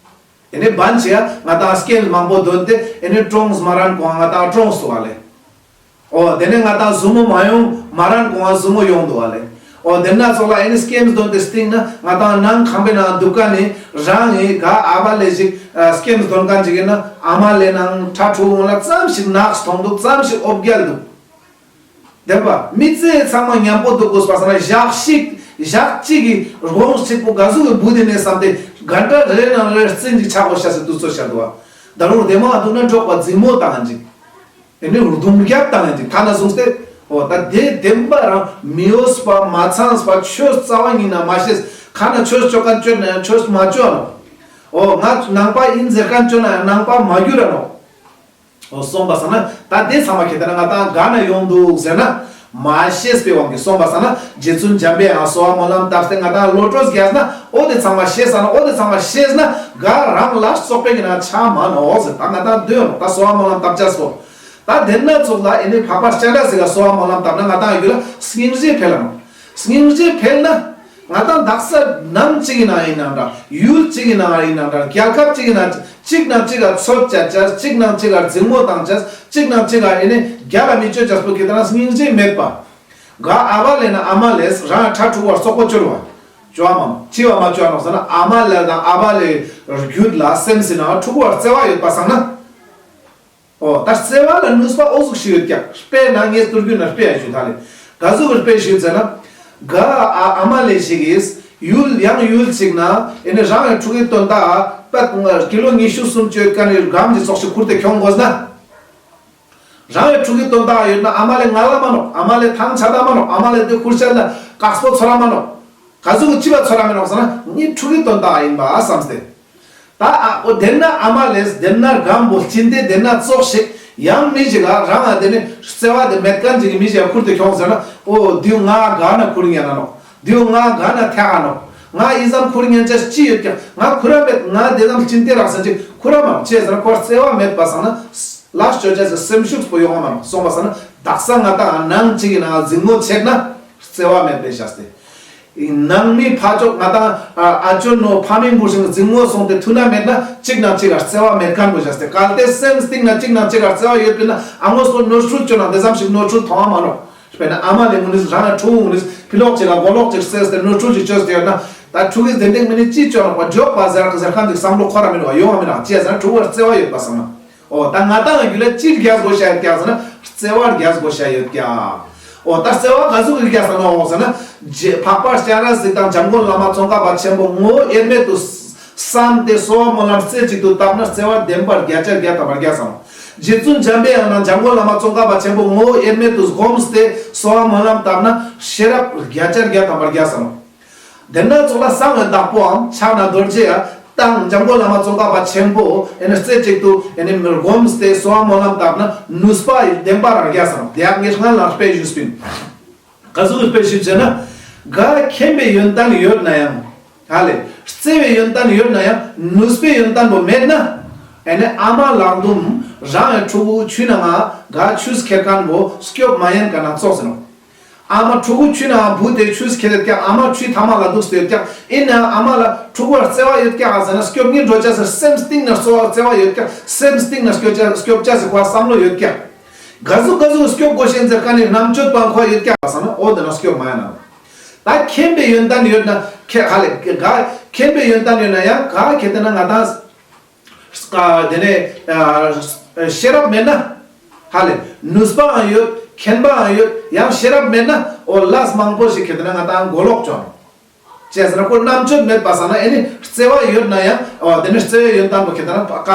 ཨེ་ནེ་བན་ཆེ་ཡ་ང་དང་སྐེམས་མང་པོ་དོན་ཏེ་ཨེ་ནེ་གྲོངས་མ་རན་གོང་ང་དང་གྲོངས་སོ་བ་ལེ། འོ་དེ་ནེ་ང་དང་ཟུ་མོ་མ་ཡོང་མ་རན་གོང་ང་ཟུ་མོ་ཡོང་དུག་བ་ལེ། འོ་དེ་ན་ཚོགས་ལ་ཨེ་ནེ་སྐེམས་དོན་ཏེ་སྟིང་ན་ང་དང་ནང་ཁང་པའི་ནང་དུག་ཀ་ནི་རང་ངི་ག་ཨ་བ་ལེ་ཞིག་སྐེམས་དོན་ཀ་ཅིག་ཡིན་ན་ཨ་མ་ལེ་ནང་ཁྲ་ཁྲུ་འོང་ལ་ཙམ་ཞིག་ནགས་ཐོང་དུག་ཙམ་ཞིག་འོབ་རྒྱལ་དུག་བདེན་པ། མི་ཚེ་ཚང་མ་མཉམ་པོ་འདུག་དགོས་པ་སང་ན་ཞག་ཞིག་ཞག་གཅིག་གི་དགོངས་གཅིག་པོ་ག་ཟུག་གི་བུ་དེ་ནས་བསམ་སྟེ་ག་འདྲ་རེ་ནང་རེ་རྩིན་ཅིག་ཆགས་པོ་ཤ་སེ་དུས་ཚོད་ཤར་འདུག་བ། ད་རུང་བདེ་མོ་འདུག་ན་འགྲོགས་པ་འཛིང་མོ་བཏང་ཅིག་ཨེ་ནི་རྡུང་རྒྱབ་བཏང་ཅིག་ཐ་ན་བཟུང་སྟེ། འོ་ད་དེ་བདེན་པ་རང་མི་འོས་པ་མ་ཚངས་པ་ཆོས་རྩ་བ་ཉིད་ན་མ་ཤེས། ཁ་ན་ཆོས་ཆོ་མཁན་ཆོས་ན་ཡང་ཆོས་མ་ཆོ་ནོ། འོ་ང་ནང་པ་ཡིན་ཟེར་མཁན་ཆོས་ན་ཡང་ནང་པ་མ་གྱུར་ར་ནོ། འོ་སོང་པ་སང་ན་ད་དེ་ཚང་མ་ཁྱེད་ལྟ་ན་ང་དང་ག་ན་ཡོང་འདུག་ཟེར་ན། མ་ཤེས་པའི་དབང་གིས་སོང་པ་སང་ན་རྗེ་བཙུན་འཇམ་པའི་དབྱངས་གསོལ་བ་སྨོན་ལམ་བཏབ་སྟེ་ང་དང་བློ་གྲོས་རྒྱས་ན་འོ་དེ་ཚང་མ་ཤེས་ས་ན་འོ་དེ་ཚང་མ་ཤེས་ན་ག་རང་ལ་སོགས་པའི་གི་ན་ཆ་མ་ནོག་ཟེར། ད་ང་དང་འདོད་ནོག་ད་གསོལ་བ་སྨོན་ལམ་བཏབ་ཅེས་སོ། ད་དེ་ན་ཚོགས་ལ་ཨེ་ནི་འཕགས་པ་སྤྱན་རས་གཟིགས་ལ་གསོལ་བ་སྨོན་ལམ་བཏབ་ན་ང་དང་རྒྱུད་ལ་སྙིང་རྗེ་འཕེལ་ལ་ནོག་སྙིང་རྗེ་འཕེལ་ན། ང་དང་དག་ས་ནང་གཅིག་ཡིན་ན་ཡིན་ན་འདྲ། ཡུལ་གཅིག་ཡིན་ན་ཡིན་ན་འདྲ། རྒྱལ་ཁབ་གཅིག་ཡིན་ན་གཅིག་ནང་གཅིག་ལ་ཚོད་བཅད་ཅེས། གཅིག་ནང་གཅིག་ལ་འཛིང་མོ་བཏང་ཅེས། གཅིག་ནང་གཅིག་ལ་ཨེ་ནི་རྒྱལ་ལ་མི་ཆོད་ཅེས་པོ་ཁྱེད་ལྟ་ན་སྙིང་རྗེ་མེད་པ། ག་ཨ་བ་ལེ་ན་ཨ་མ་ལེས་རང་ཁྲ་ཁྲུ་བར་སོག་པོ་ཆོར་བ། ཅོ་མ་ཅི་བ་མ་ཅོ་ནོག་ཟེར་ན་ཨ་མ་ལེ་དང་ཨ་བ་ལེ་རྒྱུད་ལ་སེམས་སི་ནང་ཁྲུ་བར་བརྩེ་བ་ཡོད་པ་སང་ན། འོ་ད་བརྩེ་བ་ལ་ནུས་པ་འོ་ཟུག་ཞིག་ཡོད་ཀྱག་དཔེར་ན་ངས་སྟོར་རྒྱུ་ན་དཔེ་ཡ་ཞུ་ད་ལེ། ག་ཟུག་གི་དཔེ་ཞུ་ཟེར་ན། ག་ཨ་ཨ་མ་ལེ་ཞིག་གིས་ཡུལ་ཡང་ཡུལ་ཅིག་ན་ཨེ་ནི་རང་གི་ཕྲུ་གུའི་དོན་དག་པད་ཀི་ལོ་ཉི་ཤུ་སུམ་ཅུ་ཡོད་མཁན་ནི་སྒམ་གྱི་ཚོགས་ཤིག་ཁུར་ཏེ་ཁྱོང་དགོས་ན། རང་གི་ཕྲུ་གུའི་དོན་དག་ཡོད་ན་ཨ་མ་ལེ་ང་ལ་མ་ནོག་ཨ་མ་ལེ་ཐང་ཆད་ད་མ་ནོག་ཨ་མ་ལེ་དེ་ཁུར་ཆད་ལ་དཀགས་པོ་ཚོར་ར་མ་ནོག་ག་ཟུག་གི་ཅི་བ་ཚོར་ར་མི་ནོག་ཟེར་ན་ངའི་ཕྲུ་གུའི་དོན་དག་ཡིན་པ་བསམ་སྟེ། ད་ཨ་འོ་དེ་ན་ཨ་མ་ལེས་དེ་ན་སྒམ་པོ་ལྕིན་ཏེ་དེ་ན་ཙོགས་ཤིག་ཡང་མི་ཞིག་ལ་རང་ང་དེ་ནི་བརྩེ་བ་དེ་མེད་མཁན་ཅིག་གི་མི་ཞིག་ཁུར་ཏེ་ཁྱོང་ཟེར་ན་འོ་དེའུ་ང་ག་ན་ཁུར་ཉན་ན་ནོག་དེའུ་ང་ག་ན་ཐེག་ག་ནོག་ང་ཨི་ཙམ་ཁུར་ཉན་ཅེས་ཅི་ཡོད་ཀྱང་ང་ཁུར་ར་མེད། ང་དེ་ཙམ་ལྕིན་ཏེ་རག་ས་ཅིག་ཁུར་ར་མ་ཅི་ཟེར་ན་ཁོ་བརྩེ་བ་མེད་པ་སང་ན་ལ་ཅོ་ཅེས་སེམས་ཤུགས་པོ་ཡོང་བ་མ་ནོག་སོང་པ་སང་ན་དག་ས་ང་དང་ནང་གཅིག་གི་ནང་འཛིང་མོ་ཆེད་ན་བརྩེ་བ་མེད་པའི་བྱས་ཏེ། ནང་མི་ཕ་ཅོག་ང་དང་ཨ་ཅོ་ནོ་ཕ་མིང་བུ་ཤིང་འཛིང་མོ་སོང་སྟེ་ཐུ་ན་མེད་ན་གཅིག་ནང་གཅིག་ལ་བརྩེ་བ་མེད་མཁན་པོ་བྱས་ཏེ། གལ་ཏེ་སེམས་གཏིང་ན་གཅིག་ནང་གཅིག་ལ་བརྩེ་བ་ཡོད་པས་ན་ཨ་ངོ་སོ་ནོར་འཁྲུལ་ཅོ་ན་དེ་ཙམ་ཞིག་ནོར་འཁྲུལ་མཐོང་བ་མ་ནོག་དཔེར་ན་ཨ་མ་ལེ་ངུ་ནིས་རང་ལ་ཕྲུ་གུ་ངུ་ནིས་ཕི་ལོག་ཅིག་ལ་མགོ་ལོག་ཅིག་བསད་དེ་ནོར་འཁྲུལ་ཅིག་བཅོས་ཏེ་ཡོད་ན་ད་ཕྲུ་གུས་དེ་འདྲའི་མི་ནི་ཅི་བཅོ་ནོག་པ་འཇོག་པ་ཟེར་ཟེར་མཁན་ཅིག་བསམ་བློ་འཁོར་ར་མི་འདུག་པ་ཡོང་བ་མི་ནོག་ཅི་ཟེར་ན་ཕྲུ་གུར་བརྩེ་བ་ཡོད་པ་སང་ན། འོ་ད་ང་དང་རྒྱུད་ལ་ཅི་རྒྱས་དགོས་ཤ་ཡོད་ཀྱག་ཟེར་ན་བརྩེ་བ་རྒྱས་དགོས་ཤ་ཡོད་ཀྱག་འོ་ད་བརྩེ་བ་ག་ཟུག་གི་རྒྱས་ས་ནོག་ཟེར་ན། རྗེ་འཕགས་པ་སྤྱན་རས་གཟིགས་དང་འཇམ་མགོན་བླ་མ་ཙོང་ཁ་པ་ཆེན་པོ་ངོ་བོ་དབྱེར་མེད་དུ་བསམ་སྟེ་གསོལ་བ་སྨོན་ལམ་རྩེ་གཅིག་ཏུ་བཏབ་ན་བརྩེ་བ་བདེན་པར་བརྒྱ་ཆ་བརྒྱ་ཐམ་པར་རྒྱས་ས་ནོག་རྗེ་བཙུན་འཇམ་པའི་དབྱངས་ནང་འཇམ་མགོན་བླ་མ་ཙོང་ཁ་པ་ཆེན་པོ་ངོ་བོ་དབྱེར་མེད་དུ་བསྒོམས་ཏེ་གསོལ་བ་སྨོན་ལམ་བཏབ་ན་ཤེས་རབ་བརྒྱ་ཆ་བརྒྱ་ཐམ་པར་རྒྱས་ས་ནོག་དེ་ན་ཚོགས་ལ་གསང་བའི་བདག་པོའམ་ཕྱག་ན་རྡོ་རྗེ་ཡ་དང་འཇམ་མགོན་བླ་མ་ཙོང་ཁ་པ་ཆེན་པོ་ཨེ་ནི་རྩེ་གཅིག་ཏུ་ཨེ་ནི་མི་བསྒོམས་ཏེ་གསོལ་བ་སྨོན་ལམ་བཏབ་ན་ནུས་པ་བདེན་པ་རང་རྒྱས་སམ། དེ་ཡང་ངས་སྔན་ལ་དཔེ་ཞུས་པིན། ག་ཟུག་གི་དཔེ་ཞུས་ཟེར་ན། ག་མཁྱེན་པའི་ཡོན་ཏན་ཡོད་ན་ཡང་། ཧ་ལེ། བརྩེ་བའི་ཡོན་ཏན་ཡོད་ན་ཡང་ནུས་པའི་ཡོན་ཏན་པོ་མེད་ན། ཨེ་ནི་ཨ་མ་ལག་རྡུམ་རང་ཡང་ཕྲུ་གུ་ཆུ་ནང་ང་ག་ཆུས་ཁྱེར་མཁན་པོ་སྐྱོབ་མ་ཉན་མཁན་ན་ཙོགས་ཟེར་ནོག་ཨ་མ་ཕྲུ་གུ་ཆུ་ནང་བུད་དེ་ཆུ་ཁྱེར་ཡོད་ཀྱག། ཨ་མ་ཆུའི་མཐའ་མ་ལ་འདུག་སྟེ་ཡོད་ཀྱག། ཨིན་ན་ཨ་མ་ལ་ཕྲུ་གུ་ལ་བརྩེ་བ་ཡོད་ཀྱག་ཟེར་ན། སྐྱོབ་སྙིང་འདོད་ཅེས་སི་སེམས་གཏིང་ནས་བརྩེ་བ་ཡོད་ཀྱག། སེམས་གཏིང་ནས་སྐྱོབ་ཅེས་སི་ཁོ་བསམ་བློ་ཡོད་ཀྱག། ག་ཟུག་ག་ཟུག་སྐྱོབ་དགོས་ཤེས་ཟེར་ཁན་ནི་རྣམ་དཔྱོད་པོ་ཁོ་ཡོད་ཀྱག་ཟེར་ན། འོ་དེ་ན་སྐྱོབ་མ་ཡིན་ན། ད་མཁྱེན་པའི་ཡོན་ཏན་ཡོད་ན་ཁྱེད་ཧ་ལེ་ག་མཁྱེན་པའི་ཡོན་ཏན་ཡོད་ན་ཡང་ག་ཁྱེད་དེ་ན་ང་དང་ཨ་དེ་ནས་ཨ་ཤེས་རབ་མེད་ན། ཧ་ལེ་ནུས་པའང་ཡོད། མཁྱེན་པའང་ཡོད། ཡང་ཤེས་རབ་མེད་ན། འོ་ལས་མང་པོ་ཞིག་ཁྱེད་དེ་ན་ང་དང་མགོ་ལོག་བྱུང་། ཅི་ཟེར་ན་ཁོ་རྣམ་དཔྱོད་མེད་པ་སང་ན་ཨེ་ནི་བརྩེ་བ་ཡོད་ན་ཡང་འོ་དེ་ནི་བརྩེ་བའི་ཡོན་ཏན་པོ་ཁྱེད་དེ་ན་ཕ་ཀ་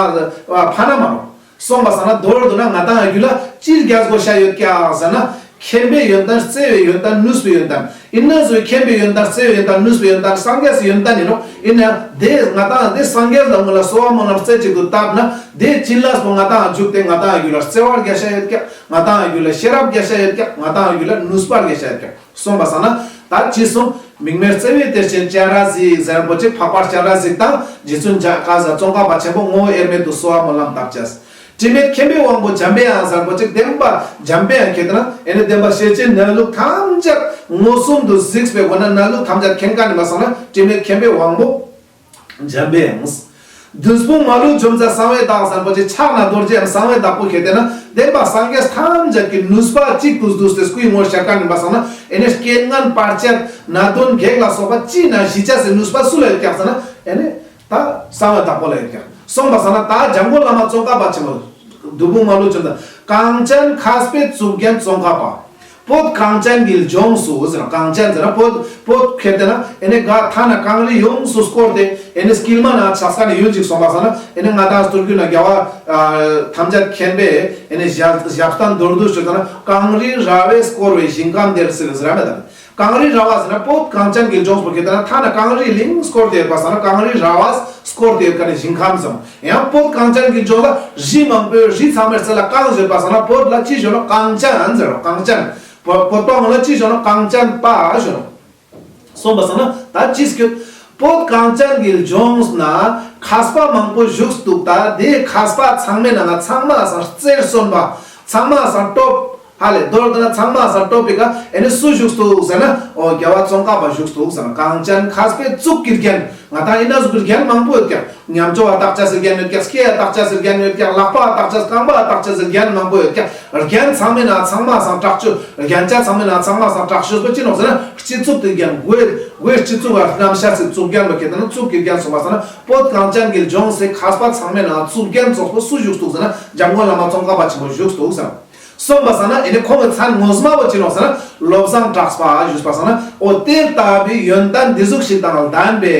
ཕ་ན་མ་ནོག། སོང་པ་སང་ན་མདོར་བསྡུ་ན་ང་དང་ཡ་རྒྱུད་ལ་ཅི་རྒྱས་དགོས་ཤ་ཡོད་ཀྱག་ཟེར་ན། མཁྱེན་པའི་ཡོན་ཏན། བརྩེ་བའི་ཡོན་ཏན། ནུས་པའི་ཡོན་ཏན། ཨིན་ན་ཟུག་མཁྱེན་པའི་ཡོན་ཏན། བརྩེ་བའི་ཡོན་ཏན། ནུས་པའི་ཡོན་ཏན་སངས་རྒྱས་སི་ཡོན་ཏན་ཨིན་ནོག། ཨིན་ན་དེ་ང་དང་དེ་སངས་རྒྱས་ལ་སྔོན་ལ་གསོལ་བ་སྨོན་ལམ་རྩེ་གཅིག་ཏུ་བཏབ་ན། དེ་བྱིན་རླབས་པོ་ང་དང་འཇུག་སྟེ་ང་དང་ཡ་རྒྱུད་ལ་བརྩེ་བ་རྒྱས་ཤ་ཡོད་ཀྱག། ང་དང་ཡ་རྒྱུད་ལ་ཤེས་རབ་རྒྱས་ཤ་ཡོད་ཀྱག། ང་དང་ཡ་རྒྱུད་ལ་ནུས་པ་རྒྱས་ཤ་ཡོད་ཀྱག། སོང་པ་སང་ན་ད་ཅི་གསུངས། དམིགས་མེད་བརྩེ་བའི་གཏེར་ཆེན་སྤྱན་རས་གཟིགས་ཟེར་པོ་ཅིག་འཕགས་པ་སྤྱན་རས་གཟིགས་དང་རྗེ་བཙུན་འཇའ་ག་ཟེར་ཙོང་ཁ་པ་ཆེན་པོ་ངོ་བོ་དབྱེར་མེད་དུ་གསོལ་བ་སྨོན་ལམ་བཏབ་ཅེས། དྲི་མེད་མཁྱེན་པའི་དབང་པོ་འཇམ་པའི་དབྱངས་ཟེར་པོ་ཅིག་བདེན་པ་འཇམ་པའི་དབྱངས་ཁྱེད་དེ་ན་ཨེ་ནི་བདེན་པ་བཤད་ཅེས་གནས་ལུགས་ཐམས་ཅད་མངོན་སུམ་དུ་གཟིགས་པའི་སྒོ་ནས་གནས་ལུགས་ཐམས་ཅད་མཁྱེན་ཁན་ཨིན་པ་སང་ན་དྲི་མེད་མཁྱེན་པའི་དབང་པོ་འཇམ་པའི་དབྱངས། བདུན་སྤུངས་མ་ལུས་འཇོམས་མཛད་གསང་བའི་བདག་ཟེར་པོ་ཅིག་ཕྱག་ན་རྡོ་རྗེའམ་གསང་བའི་བདག་པོ་ཁྱེད་དེ་ན་བདེན་པ་སངས་རྒྱས་ཐམས་ཅད་ཀྱི་ནུས་པ་གཅིག་ཏུ་བསྡུས་ཏེ་སྐུའི་ངོར་བཞག་ཁན་ཨིན་པ་སང་ན་ཨེ་ནི་རྐྱེན་ངན་བར་ཆད་ན་གདོན་བགེགས་ལ་སོགས་པ་ཅི་ན་ཞི་ཅེས་སི་ནུས་པ་སུ་ལ་ཡོད་ཀྱག་ཟེར་ན་ཨེ་ནི་ད་གསང་བའི་བདག་པོ་ལ་ཡོད་ཀྱག། སོང་པ་སང་ན་ད་འཇམ་མགོན་བླ་མ་ཙོང་ཁ་པ་ཆེན་པོ་བདུན་སྤུངས་མ་ལུས་འཇོམས་མཛད་གངས་ཅན་མཁས་པའི་གཙུག་རྒྱན་ཙོང་ཁ་པ། བོད་གངས་ཅན་གྱི་ལྗོངས་སུ་ཟེར་ན། གངས་ཅན་ཟེར་ན་བོད་བོད་ཁྱེད་དེ་ན་ཨེ་ནི་ག་ཐ་ན་གངས་རི་ཡོངས་སུ་བསྐོར་ཏེ་ཨེ་ནི་དཀྱིལ་མ་ན་ཆགས་ཁན་ཡུལ་ཅིག། སོང་པ་སང་ན་ཨེ་ནི་ང་དང་སྟོད་རྒྱུད་ན་རྒྱལ་བ་ཨ་ཐམས་ཅད་མཁྱེན་པའི་ཨེ་ནི་ཞབས་ཞབས་བརྟན་མདོར་བསྡུས་ཞུ་ཙ་ན་གངས་རི་ར་བས་བསྐོར་བའི་ཞིང་ཁམས་དེར་ཟེར་ཟེར་ར་མེད་དམ། གངས་རི་ར་བ་ཟེར་ན་བོད་གངས་ཅན་གྱི་ལྗོངས་པོ་ཁྱེད་དེ་ན་ཐ་ན་གངས་རི་གླིང་བསྐོར་ཏེ་ཡོད་པ་སང་ན་གངས་རི་ར་བས་བསྐོར་ཏེ་ཡོད་ཁན་ནི་ཞིང་ཁམས་སམ། ཡང་བོད་གངས་ཅན་གྱི་ལྗོངས་ལ་རི་མང་པོའི་རི་ཚང་མའི་རྩེ་ལ་གངས་ཡོད་པ་སང་ན་བོད་ལ་ཅི་ཞུ་ནོག། གངས་ཅན་ཟེར་རོ། གངས་ཅན། བོད་བོད་པ་ངོ་ལ་ཅི་ཞུ་ནོག། གངས་ཅན་པ་ཞུ་ནོག། སོང་པ་སང་ན་ད་ཅི་སྐྱོད། བོད་གངས་ཅན་གྱི་ལྗོངས་ན་མཁས་པ་མང་པོ་བཞུགས་འདུག། ད་དེ་མཁས་པ་ཚང་མའི་ནང་ང་ཚང་མའི་སང་རྩེར་སོན་པ། ཚང་མའི་སང་སྟོབས། ཧ་ལེ་མདོར་བསྡུ་ན་ཚང་མའི་སང་སྟོབས་པོའི་ཀ་ཨེ་ནི་སུ་བཞུགས་འདུག་ཟེར་ན། འོ་རྒྱལ་བ་ཙོང་ཁ་པ་བཞུགས་འདུག་ཟེར་ན། གངས་ཅན་མཁས་པའི་གཙུག་གི་རྒྱན། ང་དང་ཨིན་ན་ཟུག་གི་རྒྱན་མང་པོ་ཡོད་ཀྱག། ཉམས་བཅོས་ལ་བརྟག་ཅེས་སི་རྒྱན་ཡོད་ཀྱག། སྐེ་ལ་བརྟག་ཅེས་སི་རྒྱན་ཡོད་ཀྱག། ལག་པ་ལ་བརྟག་ཅེས། རྐང་པ་ལ་བརྟག་ཅེས་སི་རྒྱན་མང་པོ་ཡོད་ཀྱག། རྒྱན་ཚང་མའི་ནང་ཚང་མའི་སང་དྲག་ཤོས། རྒྱན་ཆ་ཚང་མའི་ནང་ཚང་མའི་སང་དྲག་ཤོས་པོ་ཅི་ནོག་ཟེར་ན། སྤྱི་གཙུག་གི་རྒྱན། སྒོའི་སྤྱི་གཙུག་ག་རྣམ་ཤེས་སི་གཙུག་རྒྱན་པོ་ཁྱེད་དེ་ན་གཙུག་གི་རྒྱན། སོང་པ་སང་ན་བོད་གངས་ཅན་གྱི་ལྗོངས་སི་མཁས་པ་ཚང་མའི་ནང་གཙུག་རྒྱན་ཙོགས་པོ་སུ་བཞུགས་འདུག་ཟེར་ན། འཇམ་མགོན་བླ་མ་ཙོང་ཁ་པ་ཆེན་པོ་བཞུགས་འདུག་ཟེར། སོང་པ་སང་ན་ཨེ་ནི་ཁོང་གི་མཚན་ངོ་མ་བོ་ཅི་ནོག་ཟེར་ན། བློ་བཟང་གྲགས་པ་ཞུས་པ་སང་ན། འོ་དེ་ལྟ་བུའི་ཡོན་ཏན་འདི་ཟུག་ཞིག་དང་ལྡན་པའི་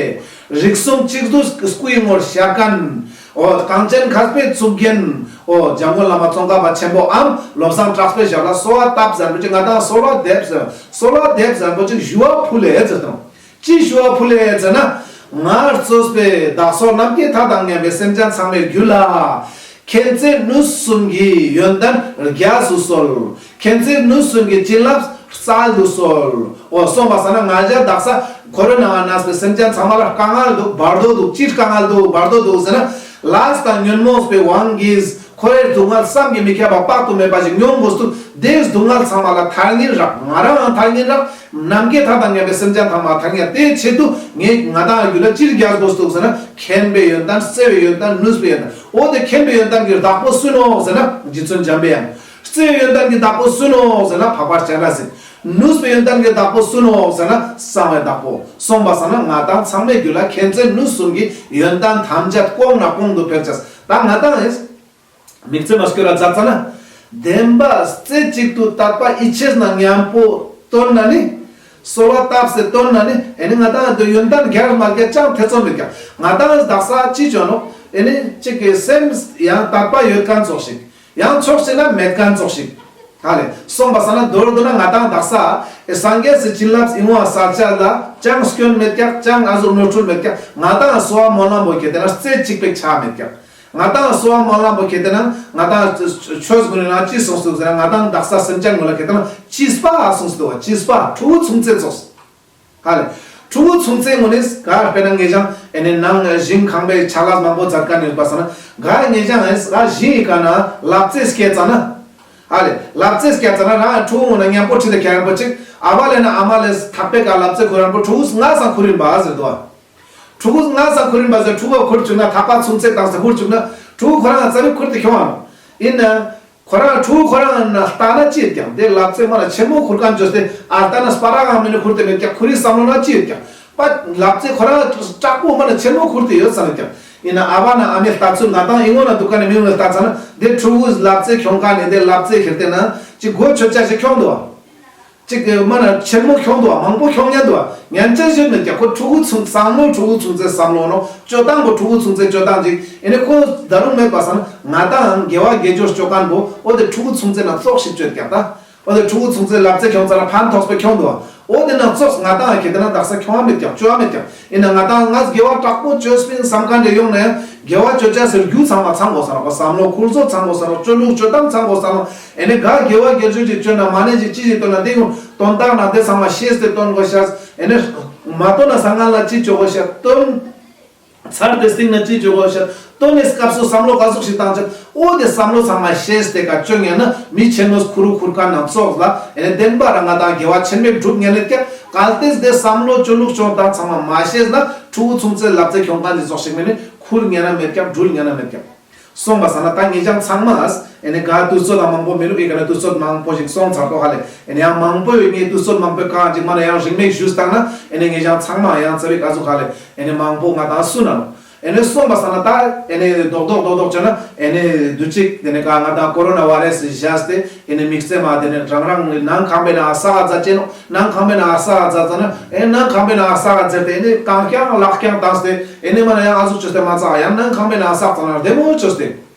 རིགས་གསུམ་གཅིག་ཏུ་སྐུའི་ངོར་བཞག་ཁན། འོ་གངས་ཅན་མཁས་པའི་གཙུག་རྒྱན། འོ་འཇམ་མགོན་བླ་མ་ཙོང་ཁ་པ་ཆེན་པོའམ་བློ་བཟང་གྲགས་པའི་ཞབས་ལ་གསོལ་བ་བཏབ་ཟེར་པོ་ཅིག། ང་དང་གསོལ་བ་འདེབས་ཟེར། གསོལ་བ་འདེབས་ཟེར་པོ་ཅིག་ཞུ་བ་ཕུལ་ལེ་ཟེར་དང་། ཅི་ཞུ་བ་ཕུལ་ལེ་ཟེར་ན། ངར་གཙོས་པའི་བདག་སོགས་ནམ་མཁའི་མཐའ་དང་མཉམ་པའི་སེམས་ཅན་ཚང་མའི་རྒྱུད་ལ། མཁྱེན་བརྩེ་ནུས་གསུམ་གྱི་ཡོན་ཏན་རྒྱས་སུ་གསོལ། མཁྱེན་བརྩེ་ནུས་གསུམ་གྱི་བྱིན་རླབས་སྩལ་དུ་གསོལ། འོ་སོང་པ་སང་ན་ང་ཞ་དག་ས་འཁོར་བའི་ནང་ང་གནས་པའི་སེམས་ཅན་ཚང་མ་ལ་དཀའ་ངལ་འདུག། བར་དོ་འདུག། ཅི་དཀའ་ངལ་འདུག། བར་དོ་འདུག་ཟེར་ན། ལས་དང་ཉོན་མོངས་པའི་དབང་གིས་འཁོར་བའི་སྡུག་བསྔལ་བསམ་གྱིས་མི་ཁྱབ་པ་དཔག་ཏུ་མེད་པ་ཞིག་མྱོང་དགོས་འདུག། དེའི་སྡུག་བསྔལ་ཚང་མ་ལ་ཐར་སྙིང་རག། ང་རང་ཡང་ཐར་སྙིང་རག། ནམ་མཁའི་མཐའ་དང་མཉམ་པའི་སེམས་ཅན་ཚང་མ་ཐར་སྙིང་རག། དེའི་ཆེད་དུ་ངས་ང་དང་རྒྱུད་ལ་ཅི་རྒྱས་དགོས་འདུག་ཟེར་ན། མཁྱེན་པའི་ཡོན་ཏན། བརྩེ་བའི་ཡོན་ཏན། ནུས་པའི་ཡོན་ཏན། འོ་དེ་མཁྱེན་པའི་ཡོན་ཏན་གྱི་བདག་པོ་སུ་ནོག་ཟེར་ན། རྗེ་བཙུན་འཇམ་པའི་དབྱངས། བརྩེ་བའི་ཡོན་ཏན་གྱི་བདག་པོ་སུ་ནོག་ཟེར་ན། འཕགས་པ་སྤྱན་རས་གཟིགས། ནུས་པའི་ཡོན་ཏན་གྱི་བདག་པོ་སུ་ནོག་ཟེར་ན། གསང་བའི་བདག་པོ། སོང་པ་སང་ན་ང་དང་ཚང་མའི་རྒྱུད་ལ་མཁྱེན་བརྩེ་ནུས་གསུམ་གྱི་ཡོན་ཏན་ཐམས་ཅད་གོང་ནས་གོང་དུ་འཕེལ་ཅེས། ད་ང་དང་ཨེ་དམིགས་བརྩེ་མ་སྐྱོར་ར་མཛད་ཙ་ན། བདེན་པ་རྩེ་གཅིག་ཏུ་དད་པ་ཡིད་ཆེས་ནང་མཉམ་པོ་བཏོན་ན་ནི། གསོལ་བ་བཏབ་སྟེ་བཏོན་ན་ནི། ཨེ་ནི་ང་དང་དེ་ཡོན་ཏན་རྒྱས་མ་རྒྱས་ཅང་ཐེ་ཚོམ་མེད་ཀྱག། ང་དང་དག་ས་ཅི་བྱུང་ནོག། ཨེ་ནི་གཅིག་གི་སེམས་ཡང་དད་པ་ཡོད་ཁན་ཙོགས་ཤིག། ཡང་ཕྱོགས་ཤིག་ན་མེད་ཁན་ཙོགས་ཤིག། ཧ་ལེ། སོང་པ་སང་ན་མདོར་བསྡུ་ན་ང་དང་དག་ས་ཨེ་སངས་རྒྱས་སི་བྱིན་རླབས་ཨིན་བ་ས་ཆ་ལ་ཅང་སྐྱོན་མེད་ཀྱག། ཅང་ཨ་ཟུག་ནོར་འཁྲུལ་མེད་ཀྱག། ང་དང་གསོལ་བ་སྨོན་ལམ་པོ་ཁྱེད་དེ་ན་རྩེ་གཅིག་པའི་ཆ་མེད་ཀྱག། ང་དང་གསོལ་བ་སྨོན་ལམ་པོ་ཁྱེད་དེ་ན་ང་དང་ཆོས་ཀུན་ནི་ནང་ཅི་གསུངས་འདུག་ཟེར་ན། ང་དང་དག་ས་སེམས་ཅན་ཀུན་ལ་ཁྱེད་དེ་ན་བྱིས་པ་གསུངས་འདུག་པ། བྱིས་པ་ཕྲུ་གུ་ཆུང་ཙེ་ཙོགས། ཧ་ལེ། ཕྲུ་གུ་ཆུང་ཙེ་ངོ་ནི་ག་དཔེར་ན་ངེ་ཅང་ཨེ་ནི་ནང་ཞིང་ཁང་པའི་ཕྱག་ལས་མང་པོ་མཛད་ཁན་ཡོད་པ་སང་ན། ག་ངེ་ཅང་ཨེ་ག་ཞིང་གི་ཀ་ན་ལབ་ཙེ་སྐྱེས་ཙ་ན། ཧ་ལེ། ལབ་ཙེ་སྐྱ་ཙ་ན་རང་ཕྲུ་གུ་ངུ་ན་མཉམ་པོ་ཁྲིད་དེ་ཁྱེར་རན་པོ་ཅིག་ཨ་བ་ལེ་ན་ཨ་མ་ལེ་ཐག་པའི་ཀ་ལབ་ཙེ་ཁུར་རན་པོ་ཕྲུ་གུ་ང་སང་ཁུར་ཡིན་པ་ཟེར་དོ། ཕྲུ་གུ་ང་སང་ཁུར་ཡིན་པ་ཟེར་ཕྲུ་གུ་ཁུར་བཅུག་ན་ཐག་པ་ཚུན་ཚད་བཏང་སྟེ་ཁུར་བཅུག་ན་ཕྲུ་གུ་ཁོ་རང་ཙ་པིག་ཁུར་ཏེ་ཁྱོང་ཨ་ནོག་ཡིན་ན། ཁོ་རང་ཕྲུ་གུ་ཁོ་རང་ན་ལྟ་ན་ཅི་ཡོད་ཀྱང་དེ་ལབ་ཙེ་མ་ན་ཆེན་མོ་ཁུར་མཁན་བཅོས་ཏེ་ཨ་ལྟ་ན་སྤར་ར་གང་མིན་ན་ཁུར་ཏེ་མེད་ཀྱང་ཁོ་རའི་བསམ་བློ་ན་ཅི་ཡོད་ཀྱང་པ་ལབ་ཙེ་ཁོ་རང་དྲག་པོ་མ་ན་ཆེན་མོ་ཁུར་ཏེ་ཡོད་ས་མེད་ཀྱང་ཡིན་ན་ཨ་བ་ན་ཨ་མའི་ལྟ་ཚུལ་ང་དང་ཨི་ངོ་ན་འདུག་ག་ནས་མི་ངོ་ལྟ་ཙ་ན་དེ་ཕྲུ་གུ་ལབ་ཙེ་ཁྱོང་མཁན་ནི་དེ་ལབ་ཙེ་ཁྱེར་ཏེ་ན་ཅི་གོ་ཆོད་ཆ་ཞིག་ཁྱོང་འདུག་ཨ། ཅིག་མ་ན་ཆེན་མོ་ཁྱོང་འདུག་ཨ། མང་པོ་ཁྱོང་ཉན་འདུག་ཨ། ཉན་ཅན་ཞིག་མེད་ཀྱང་ཁོ་ཕྲུ་གུ་ཚུན་བསམ་བློ་ཕྲུ་གུ་ཚུན་ཚེ་བསམ་བློ་ནོ་སྤྱོད་སྟངས་པོ་ཕྲུ་གུ་ཚུན་ཚེ་སྤྱོད་སྟངས་ཅིག་ཨེ་ནི་ཁོ་ད་རུང་མེད་པ་སང་ང་དང་དགེ་བ་དགེ་སྦྱོར་སྤྱོད་མཁན་པོ་འོ་དེ་ཕྲུ་གུ་ཚུན་ཚེ་ན་ཙོགས་ཤིག་སྤྱོད་ཀྱང་ད། འོ་དེ་ཕྲུ་གུ་ཚུན་ཚེ་ལབ་ཙེ་ཁྱོང་ཙ་ན་ཕན་ཐོགས་པའི་ཁྱོང་འདུག་ཨ། འོ་དེ་ན་ཙོགས་ང་དང་ཁེ་དེ་ན་དག་ས་ཁྱོང་བ་མེད་ཀྱང་སྤྱོད་བ་མེད་ཀྱང་ཡིན་ན་ང་དང་ང་དགེ་བ་དྲག་པོ་སྤྱོད་སྤིན་བསམ་མཁན་དེ་ཡོང་ན་ཡང་དགེ་བ་སྤྱོད་ཅེས་སི་རྒྱུ་ཚང་མ་ཚང་དགོས་ས་ནོག་པ། བསམ་བློ་ཁུར་བཟོ་ཚང་དགོས་ས་ནོག་སྤྱོད་ལུགས་སྤྱོད་སྟངས་ཚང་དགོས་ས་ནོག་ཨེ་ནི་ག་དགེ་བ་དགེ་སྦྱོར་ཅིག་སྤྱོད་ན་མ་ཎི་ཅིག་ཅི་ཞིག་བཏོན་ན་དེ་ཡང་དོན་དག་ན་དེ་ཚང་མ་ཤེས་ཏེ་བཏོན་དགོས་ཤག་ཨེ་ནི་མ་བཏོན་ན་སྔན་ལ་ཅི་བཅོ་དགོས་ཤག་བཏོན་ཚར་ཏེ་སྟིང་ན་ཅི་བཅོ་དགོས་ཤག་བཏོན་ནས་སྐབས་སུ་བསམ་བློ་ག་ཟུག་ཞིག་བཏང་ཅེས། འོ་དེ་བསམ་བློ་ཚང་མ་ཤེས་ཏེ་ཀ་བཅོ་ཉན་ན་མི་ཆེན་མོས་ཁུར་རུ་ཁུར་མཁན་ནང་ཙོགས་ལ་ཨེ་ནི་བདེན་པ་རང་ང་དང་དགེ་བ་ཆེན་མོ་སྒྲུབ་ཉན་ནས་ཀྱང་གལ་ཏེ་དེ་བསམ་བློ་སྤྱོད་ལུགས་སྤྱོད་སྟངས་ཚང་མ་མ་ཤེས་ན་ཕྲུ་གུ་ཚུན་ཚེ་ལབ་ཙེ་ཁྱོང་མཁན་ནི་ཙོགས་ཤིག་མེད་ནི་ཁུར་ཉན་ན་མེད་ཀྱང་འགྲུལ་ཉན་ན་མེད་ཀྱང་། སོང་པ་སང་ན་ད་ངེད་ཅག་ཚང་མ་ཨེ་ནི་ག་དུས་ཚོད་དང་མང་པོ་མི་རུག་གི་ག་ན་དུས་ཚོད་མང་པོ་ཞིག་སོང་ཚར་ཏོ་ཧ་ལེ། ཨེ་ནི་ཡང་མང་པོ་ཡོད་ངེས་དུས་ཚོད་མང་པོའི་གང་ཅིག་མ་ན་ཡང་རིང་མེད་ཞུས་བཏང་ན་ཨེ་ནི་ངེད་ཅག་ཚང་མ་ཡང་ཚ་བའི་ག་ཟུག་ཧ་ལེ། ཨེ་ནི་མང་པོ་ང་དང་སུ་ན་ནོ། ཨེ་ནི་སོང་པ་སང་ན་ད་ཨེ་ནི་རྡོག་རྡོག་རྡོག་རྡོག་བྱས་ན་ཨེ་ནི་དུས་ཅིག་དེ་ནི་ག་ང་དང་ཀོ་རོ་ན་བྷ་རེ་སི་བཞག་སྟེ་ཨེ་ནི་དམིགས་བརྩེ་མ་དེ་ནི་རང་རང་ནང་ཁང་པའི་ནང་ས་ག་ཛ་ཅེ་ནོ། ནང་ཁང་པའི་ནང་ས་ག་ཛ་ཙ་ན་ཨེ་ནང་ཁང་པའི་ནང་ས་ག་ཛ་སྟེ་ཨེ་ནི་གང་རྐྱང་ལག་རྐྱང་བཏང་སྟེ་ཨེ་ནི་མ་ན་ཡང་ཨ་ཟུག་བཅོས་ཏེ་མ་ཚག་ཡང་ནང་ཁང་པའི་ནང་ས་ག་ཙ་ན་བདེ་མོ་བཅོས་ཏེ།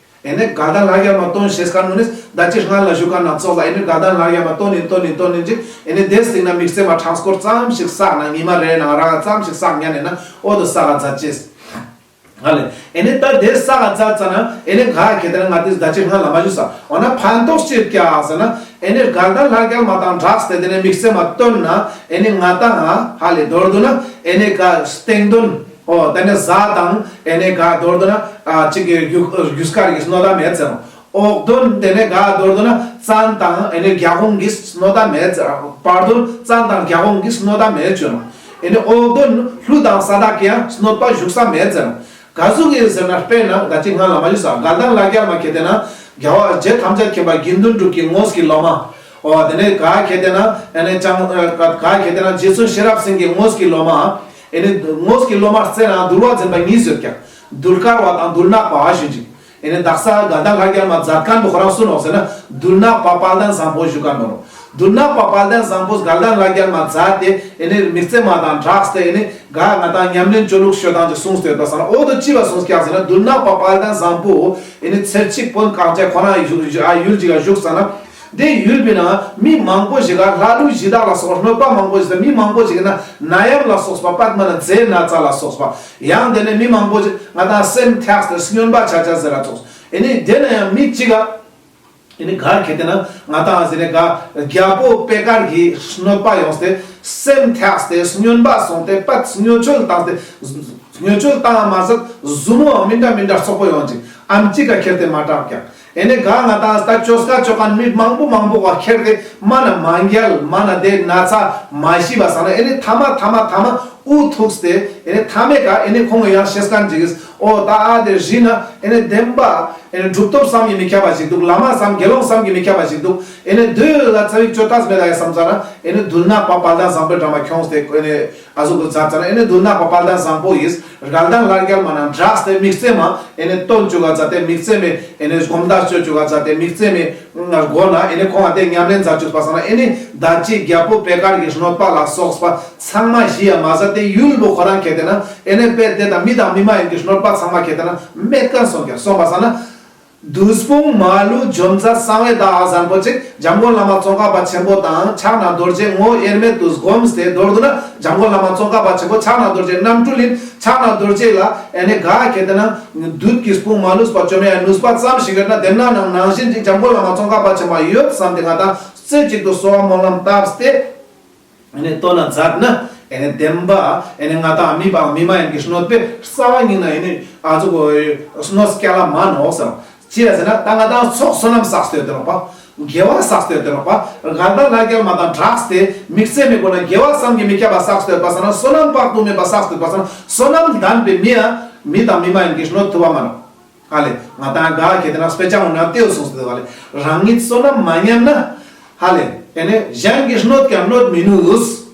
ཨེ་ནི་དགའ་ལྡན་ལྷ་རྒྱལ་མ་བཏོན་ཤེས་མཁན་ངུ་ནི་ད་ཅི་སྔན་ལ་ཞུ་མཁན་ན་ཙོགས་ལ་ཨེ་ནི་དགའ་ལྡན་ལྷ་རྒྱལ་མ་བཏོན་ནི་བཏོན་ནི་བཏོན་ནི་ཅིག་ཨེ་ནི་དེ་སྟིང་ན་དམིགས་བརྩེ་མ་གྲངས་སྐོར་ཙམ་ཞིག་བསགས་ན་ཉི་མ་རེ་ནང་རང་ཙམ་ཞིག་བསགས་ཉན་ནས་ན་འོ་དོ་ས་ག་ཛ་ཅེས། ཧ་ལེ། ཨེ་ནི་ད་དེ་ས་ག་ཛ་ཙ་ན་ཨེ་ནི་ག་ཁེ་དེ་ན་ང་དེ་ད་ཅི་སྔན་ལ་མ་ཞུ་ས། འོ་ན་ཕན་ཐོགས་ཅི་ཡོད་ཀྱག་ཟེར་ན་ཨེ་ནི་དགའ་ལྡན་ལྷ་རྒྱལ་མ་དང་སྦྲགས་ཏེ་དེ་ནི་དམིགས་བརྩེ་མ་བཏོན་ན་ཨེ་ནི་ང་དང་ཧ་ལེ་མདོར་བསྡུ་ན་ཨེ་ནི་ག་སྟེང་དོན། འོ་དེ་ནི་གཟའ་དང་ཨེ་ནི་ག་མདོར་བསྡུ་ན་ཨ་ཅིག་གི་རྒྱུ་རྒྱུ་སྐར་གྱི་སྣོད་དམ་མེད་ཟེར། འོག་དོན་དེ་ནི་ག་མདོར་བསྡུ་ན་བཙན་དང་ཨེ་ནི་རྒྱ་གོང་གི་སྣོད་དམ་མེད་ཟེར། བར་དོན་བཙན་དང་རྒྱ་གོང་གི་སྣོད་དམ་མེད་ཅོ་ནོ། ཨེ་ནི་འོག་དོན་ཀླུ་དང་ས་བདག་གི་ཡང་སྣོད་པ་བཞུགས་ས་མེད་ཟེར། ག་ཟུག་གི་ཟེར་ན་དཔེར་ན་ད་ཅི་སྔ་ལ་མ་ཞུས་ས་དགའ་ལྡན་ལྷ་རྒྱལ་མ་ཁེ་དེ་ན་རྒྱལ་བ་རྗེ་ཐམས་ཅད་མཁྱེན་པ་དགེ་འདུན་གྲུབ་ཀྱི་དངོས་ཀྱི་སློབ་མ། འོ་དེ་ནི་ག་ཁེ་དེ་ན་ཨེ་ནི་ཅང་ག་ཁེ་དེ་ན་རྗེ་བཙུན་ཤེས་རབ་སེང་གེའི་དངོས་ཀྱི་སློབ་མ། ཨེ་ནི་དངོས་ཀྱི་སློབ་མ་རྩེ་ན་འདུལ་བ་འཛིན་པ་གཉིས་ཡོད་ཀྱག་འདུལ་དཀར་བ་དང་འདུལ་ནག་པ་ཞུ་ཅིག་ཨེ་ནི་དག་ས་དགའ་ལྡན་ལྷ་རྒྱལ་མ་མཛད་མཁན་པོ་ཁོ་རང་སུ་ནོག་ཟེར་ན་འདུལ་ནག་པ་དཔལ་ལྡན་བཟང་པོ་ཞུ་མཁན་པོ་ནོག་འདུལ་ནག་པ་དཔལ་ལྡན་བཟང་པོས་དགའ་ལྡན་ལྷ་རྒྱལ་མ་མཛད་དེ་ཨེ་ནི་དམིགས་བརྩེ་མ་དང་སྦྲགས་ཏེ་ཨེ་ནི་ག་ང་དང་ཉམས་ལེན་ཅོ་ལུགས་ཤོད་སྟངས་ཅིག་གསུངས་ཏེ་ཡོད་པ་སང་ན་འོ་དོ་ཅི་བ་གསུངས་ཀྱག་ཟེར་ན་འདུལ་ནག་པ་དཔལ་ལྡན་བཟང་པོ་ཨེ་ནི་ཚེར་ཅིག་བོན་གངས་ཅན་ཁོ་རང་ཡུལ་ཅིག་ག་བཞུགས་ས་ན། དེ་ཡུལ་པའི་ནང་མི་མང་པོ་ཞིག་ག་ལྷ་ཀླུ་གཞི་བདག་ལ་སོགས་གནོད་པ་མང་པོ་ཞིག་དང་མི་མང་པོ་ཞིག་གི་ན་ནད་ཡམས་ལ་སོགས་པ་པད་མ་ན་མཛེ་ན་ཚ་ལ་སོགས་པ་ཡང་དེ་ནས་མི་མང་པོ་ཞིག་ང་དང་སེམས་ཐགས་ཏེ་སྨྱོན་པ་ཆ་ཆ་ཟེར་ར་ཙོགས་ཨེ་ནི་དེ་ན་ཡང་མི་གཅིག་ག་ཨེ་ནི་ག་ཁེ་དེ་ན་ང་དང་ཟེར་ནས་ག་རྒྱལ་པོ་པེ་དཀར་གྱི་གནོད་པ་ཡོངས་ཏེ་སེམས་ཐགས་ཏེ་སྨྱོན་པ་སོང་སྟེ་པད་སྨྱོ་འཆོལ་བཏང་སྟེ་སྨྱོ་འཆོལ་བཏང་མ་ཟད་ཟུར་མོ་མི་འདྲ་མི་འདྲ་སོག་པོ་ཡོང་ཅིག་ཨམ་ཅིག་ག་ཁྱེར་ཏེ་མ་དྲག་ཀྱག་ཨེ་ནི་ག་ང་དང་ད་ཅོ་སྐད་ཅོ་མཁན་མི་མང་པོ་མང་པོ་བ་ཁྱེར་ཏེ་མ་ན་མ་འགལ་མ་ན་དེ་ན་ཚ་མ་ཤི་བ་སང་ན་ཨེ་ནི་ཐ་མ་ཐ་མ་ཐ་མ་འུ་ཐུག་སྟེ་ཨེ་ནི་ཐ་མའི་ཀ་ཨེ་ནི་ཁོང་གི་ཡང་ཤེས་མཁན་ཅིག་གིས་འོ་ད་ཨ་དེ་རི་ན་ཨེ་ནི་བདེན་པ་ཨེ་ནི་གྲུབ་ཐོབ་བསམ་གྱིས་མི་ཁྱབ་པ་ཞིག་འདུག་བླ་མ་བསམ་དགེ་སློང་བསམ་གྱིས་མི་ཁྱབ་པ་ཞིག་འདུག་ཨེ་ནི་དེ་ལ་ཚ་བིག་ཅོ་ཏག་མེད་ལ་ཡ་བསམ་ས་ན་ཨེ་ནི་དུལ་ནག་པ་དཔལ་ལྡན་བཟང་པོའི་འགྲམ་མ་ཁྱོངས་ཏེ་ཨེ་ནི། ཨ་ཟུག་གི་མཛད་ཙ་ན་ཨེ་ནི་དུལ་ནག་པ་དཔལ་ལྡན་བཟང་པོ་ཡིས་དགའ་ལྡན་ལྷ་རྒྱལ་མ་ན་འདྲགས་ཏེ་དམིགས་བརྩེ་མ་ཨེ་ནི་སྟོན་བཅུག་ག་མཛད་དེ་དམིགས་བརྩེ་མའི་ཨེ་ནི་སྒོམ་བཟླས་བཅོ་བཅུག་ག་མཛད་དེ་དམིགས་བརྩེ་མའི་སྒོ་ན་ཨེ་ནི་ཁོང་ང་དེ་ཉམས་ལེན་མཛད་བཅུག་པ་སང་ན་ཨེ་ནི་ད་ཅི་རྒྱལ་པོ་པེ་དཀར་གྱི་གནོད་པ་ལ་སོགས་པ་ཚང་མ་ཞི་ཡ་མ་ཟད་དེ་ཡུལ་པོ་ཁོ་རང་ཁེ་དེ་ན་ཨེ་ནི་དཔེ་དེ་དང་མི་དང་མི་མ་ཡིན་གྱི་གནོད་པ་ཚང་མ་ཁེ་དེ་ན་མེད་མཁན་སོང་ཀྱང་སོང་པ་སང་ན། བདུད་དཔུང་མ་ལུས་འཇོམས་མཛད་གསང་བའི་བདག་བཟང་པོ་ཅིག་འཇམ་མགོན་བླ་མ་ཙོང་ཁ་པ་ཆེན་པོ་དང་ཕྱག་ན་རྡོ་རྗེ་ངོ་དབྱེར་མེད་དུ་བསྒོམས་ཏེ་མདོར་བསྡུ་ན་འཇམ་མགོན་བླ་མ་ཙོང་ཁ་པ་ཆེན་པོ་ཕྱག་ན་རྡོ་རྗེ་རྣམ་སྤྲུལ་ཡིན། ཕྱག་ན་རྡོ་རྗེ་ལ་ཨེ་ནི་ག་ཁེ་དེ་ན་བདུད་ཀྱི་དཔུང་མ་ལུས་པ་བཅོམ་ཡ་ནུས་པ་ཙམ་ཞིག་ཡོད་ན་དེ་ན་ནང་ནང་བཞིན་ཅིག་འཇམ་མགོན་བླ་མ་ཙོང་ཁ་པ་ཆེན་པོ་ཡོད་བསམ་སྟེ་ང་དང་རྩེ་གཅིག་ཏུ་གསོལ་བ་སྨོན་ལམ་བཏབ་སྟེ། ཨེ་ནི་བཏོན་ན་མཛད་ན་ཨེ་ནི་བདེན་པ་ཨེ་ནི་ང་དང་མི་བ་མི་མ་ཡིན་གྱི་གནོད་པའི་རྩ་བ་ཉིད་ན་ཨེ་ནི་ཨ་ཙུག་གནོད་སྐྱེལ་ལ་མ་ནོག་ཟེར། ཅི་ཡ་ཟེར་ན་ད་ང་དང་ཚོགས་བསོད་ནམས་བསགས་ཏེ་ཡོད་དེ་ནོག་པ། དགེ་བ་བསགས་ཏེ་ཡོད་དེ་ནོག་པ། དགའ་ལྡན་ལྷ་བརྒྱ་མ་དང་སྦྲགས་ཏེ་དམིགས་བརྩེ་མའི་སྒོ་ནས་དགེ་བ་བསམ་གྱིས་མི་ཁྱབ་པ་བསགས་ཏེ་ཡོད་པ་སང་ན་བསོད་ནམས་དཔག་ཏུ་མེད་པ་བསགས་ཏེ་ཡོད་པ་སང་ན་བསོད་ནམས་ལྡན་པའི་མི་ཡང་མི་དང་མི་མ་ཡིན་གྱི་གནོད་ཐུབ་པ་མ་ནོག། ཧ་ལེ། ང་དང་ག་ཁེ་ཏེ་ན་དཔེ་ཆ་འོ་ན་ཏེའོ་གསུངས་ཏེ་ཧ་ལེ། རང་ཉིད་བསོད་ནམས་མ་ཉམས་ན། ཧ་ལེ། ཨེ་ནེ་གཞན་གྱི་གནོད་ཀྱང་གནོད་མི་ནུས།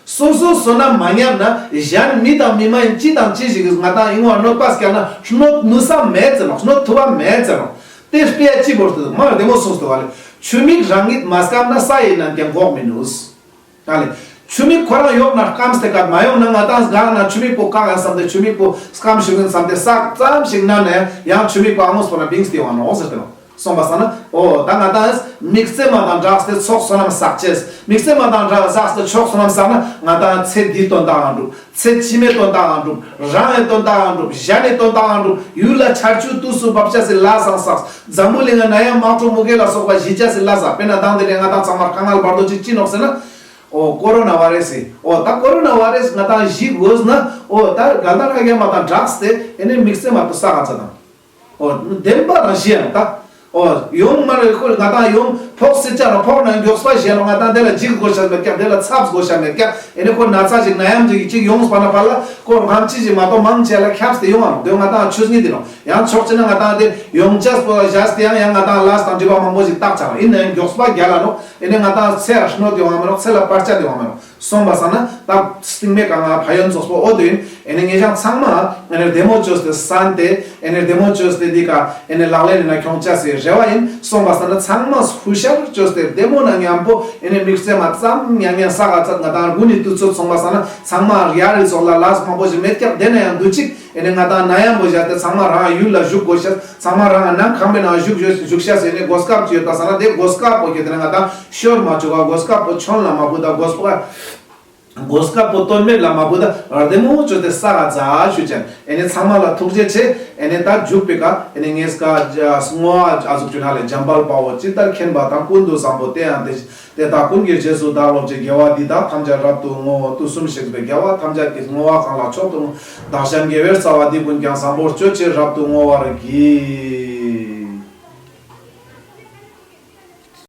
སོ་སོ་བསོད་ནམས་མ་ཉམས་ན་གཞན་མི་དང་མི་མ་ཡིན་ཅི་དང་ཅི་ཞིག་གིས་ང་དང་ཨིན་བ་གནོད་པ་སྐྱལ་ན་གནོད་ནུས་ས་མེད་ཟེར་ནོག། གནོད་ཐུབ་པ་མེད་ཟེར་ནོག། ཏེ་དཔེ་ཡ་ཅི་བོར་ཏེ་མ་བདེ་མོ་གསུངས་ཏེ་ཧ་ལེ། ཆུ་མིག་རང་ཉིད་མ་སྐམ་ན་ས་ཡི་ནང་ཀྱང་འགོག་མི་ནུས། ཧ་ལེ། ཆུ་མིག་ཁོ་རང་ཡོག་ན་སྐམས་ཏེ་ཀ་མ་ཡོང་ན་ང་དང་ག་ན་ཆུ་མིག་པོ་བཀག་ཡང་བསམ་སྟེ་ཆུ་མིག་པོ་སྐམ་ཞིག་ཡིན་བསམ་སྟེ་སག་ཙམ་ཞིག་ན་ནས་ཡང་ཆུ་མིག་པོ་ཨ་ངོས་པོ་ན་བིངས་ཏེ་ཡོང་ནོག་ཟེར་ཏེ་ནོག། སོང་པ་སང་ན་འོ་ད་ང་དང་དམིགས་བརྩེ་མ་དང་སྦྲགས་ཏེ་ཚོགས་བསོད་ནམས་བསགས་ཅེས། དམིགས་བརྩེ་མ་དང་སྦྲགས་བསགས་ཏེ་ཚོགས་བསོད་ནམས་བསགས་ན་ང་དང་ཚེ་འདིའི་དོན་དག་ཡང་འགྲུབ། ཚེ་ཕྱི་མའི་དོན་དག་ཡང་འགྲུབ། རང་ངི་དོན་དག་ཡང་འགྲུབ། གཞན་ནི་དོན་དག་ཡང་འགྲུབ། ཡུལ་ལ་ཆར་ཆུ་དུས་སུ་འབབ་ཅེས་སི་ལས་སང་བསགས། འཛམ་བུ་གླིང་ང་ན་ཡང་དམག་འཁྲུག་མུ་གེ་ལ་སོགས་པ་ཞི་ཅེས་སི་ལས་སང་། དཔེར་ན་དང་དེ་ནས་ང་དང་ཚང་མ་དཀའ་ངལ་བར་དོ་ཅིག་ཅི་ནོག་ཟེར་ན། འོ་ཀོ་རོ་ན་བྷ་རེ་སི། འོ་ད་ཀོ་རོ་ན་བྷ་རེ་སི་ང་དང་ཞི་དགོས་ན། འོ་ད་དགའ་ལྡན་ལྷ་བརྒྱ་མ་དང་སྦྲགས་ཏེ་ཨེ་ནེ་དམིགས་བརྩེ་མ་དང་བསགས་ཨ་ཙ་དང་། འོ་བདེན་པ་རང་ཞི་ཡང་ད། འོ་ཡོང་མ་རེ་ཁོ་ང་དང་ཡོང་ཕོག་སྲིད་ཅ་རང་ཕོག་ན་མགྱོགས་པ་ཞི་ཡང་ང་དང་དེ་ལ་འཇིགས་དགོས་ཤ་མེད་ཀྱག། དེ་ལ་ཚབ་དགོས་ཤ་མེད་ཀྱག། ཨེ་ནེ་ཁོ་ན་ཚ་ཞིག་ན་ཡམ་ཞིག་ཅིག་ཡོངས་པ་ན་ཕར་ལ་ཁོ་ངམ་ཆི་ཞིག་མ་གཏོགས་མང་ཆེ་ལ་ཁྱབ་སྟེ་ཡོང་ཨ་རུང་དེ་ང་དང་ཆོས་ཉིད་དེ་ནོག། ཡང་ཕྱོགས་གཅིག་ན་ང་དང་དེ་ཡོང་ཅེས་པོ་ལ་བཞག་སྟེ་ཡང་ཡང་ང་དང་ལས་དང་སྒྲིབ་པ་མང་པོ་ཞིག་བཏགས་ཆ་རུང་ཨིན་ན་ཡང་མགྱོགས་པ་རྒྱལ་ལ་ནོག། ཨེ་ནེ་ང་དང་ཚེ་ལ་གནོད་དེ་ཡོང་མི་ནོག། ཚེ་ལ་བར་ཆད་དེ་ཡོང་མི་ནོག། སོང་པ་སང་ན་ད་སྟིང་མའི་ཀ་ང་ཕ་ཡོན་ཚོགས་པོ་འོ་དེ་ཨིན། ཨེ་ནེ་ངེད་ཅག་ཚང་མ་ཨེ་ནེ་བདེ་མོ་བཅོས་ཏེ་སན་ཏེ་ཨེ་ནེ་བདེ་མོ་བཅོས་ཏེ་འདི་ཀ་ཨེ་ནེ་ལག་ལེན་ནི་ན་ཁྱོང་ཅེས་སི་རེ་བ་ཨིན། སོང་པ་སང་ན་ཚང་མ་ཧུ་ཤར་བཅོས་ཏེ་བདེ་མོ་ན་མཉམ་པོ་ཨེ་ནེ་དམིགས་བརྩེ་མ་ཙམ་ཉམས་ཉམས་བསགས་ཨ་ཙ། ང་དང་དགུན་ནི་དུས་ཚོད་སོང་པ་སང་ན་ཚང་མ་ཡར་རི་ཚོགས་ལ་ལས་མང་པོ་ཞིག་མེད་ཀྱག། དེ་ན་ཡང་དུས་ཅིག་ཨེ་ནེ་ང་དང་ན་ཡམ་པོ་བཞག་སྟེ་ཚང་མ་རང་ཡུལ་ལ་བཞུགས་དགོས་ཤེས། ཚང་མ་རང་ནང་ཁང་པའི་ནང་བཞུགས་བཞུགས་བཞུགས་ཤེས་སི་ཨེ་ནེ་གོ་སྐབས་ཅིག་ཡོད་པ་སང་ན་དེ་གོ་སྐབས་པོ་ཁྱེར་ཏེ་ན་ང་དང་ཤོར་མ་བཅུག་ག། གོ་སྐབས་པོ་ཆོན་ལ་མ་བུད་ད། གོ་སྐབས་གོ་སྐབས་པོ་དོན་མེད་ལ་མ་བུད་ད། བདེ་མོ་བཅོས་ཏེ་བསགས་ཨ་ཙ་ཞུ་ཅན། ཨེ་ནེ་ཚང་མ་ལ་ཐུགས་རྗེ་ཆེ། ཨེ་ནེ་ད་མཇུག་པའི་ཀ་ཨེ་ནེ་ངེས་ཀ་བསྔོ་བ་ཨ་ཟུག་ཅུ་ན་ལེ། འཇམ་དཔལ་དཔའ་བོས་ཇི་ལྟར་མཁྱེན་པ་དང་། ཀུན་ཏུ་བཟང་པོ་དེ་ཡང་དེ་བཞིན་དེ་དག་ཀུན་གྱི་རྗེས་སུ་བདག་སློབ་ཅིང་། དགེ་བ་འདི་དག་ཐམས་ཅད་རབ་ཏུ་བསྔོ། དུས་གསུམ་གཤེགས་པའི་རྒྱལ་བ་ཐམས་ཅད་ཀྱིས། བསྔོ་བ་གང་ལ་མཆོག་ཏུ་བསྔོ་བ་དང་། གཞན་དགེ་བའི་རྩ་བ་འདི་ཀུན་ཀྱང་། བཟང་པོར་སྤྱོད་ཕྱིར་རབ་ཏུ་བསྔོ་བར་བགྱི།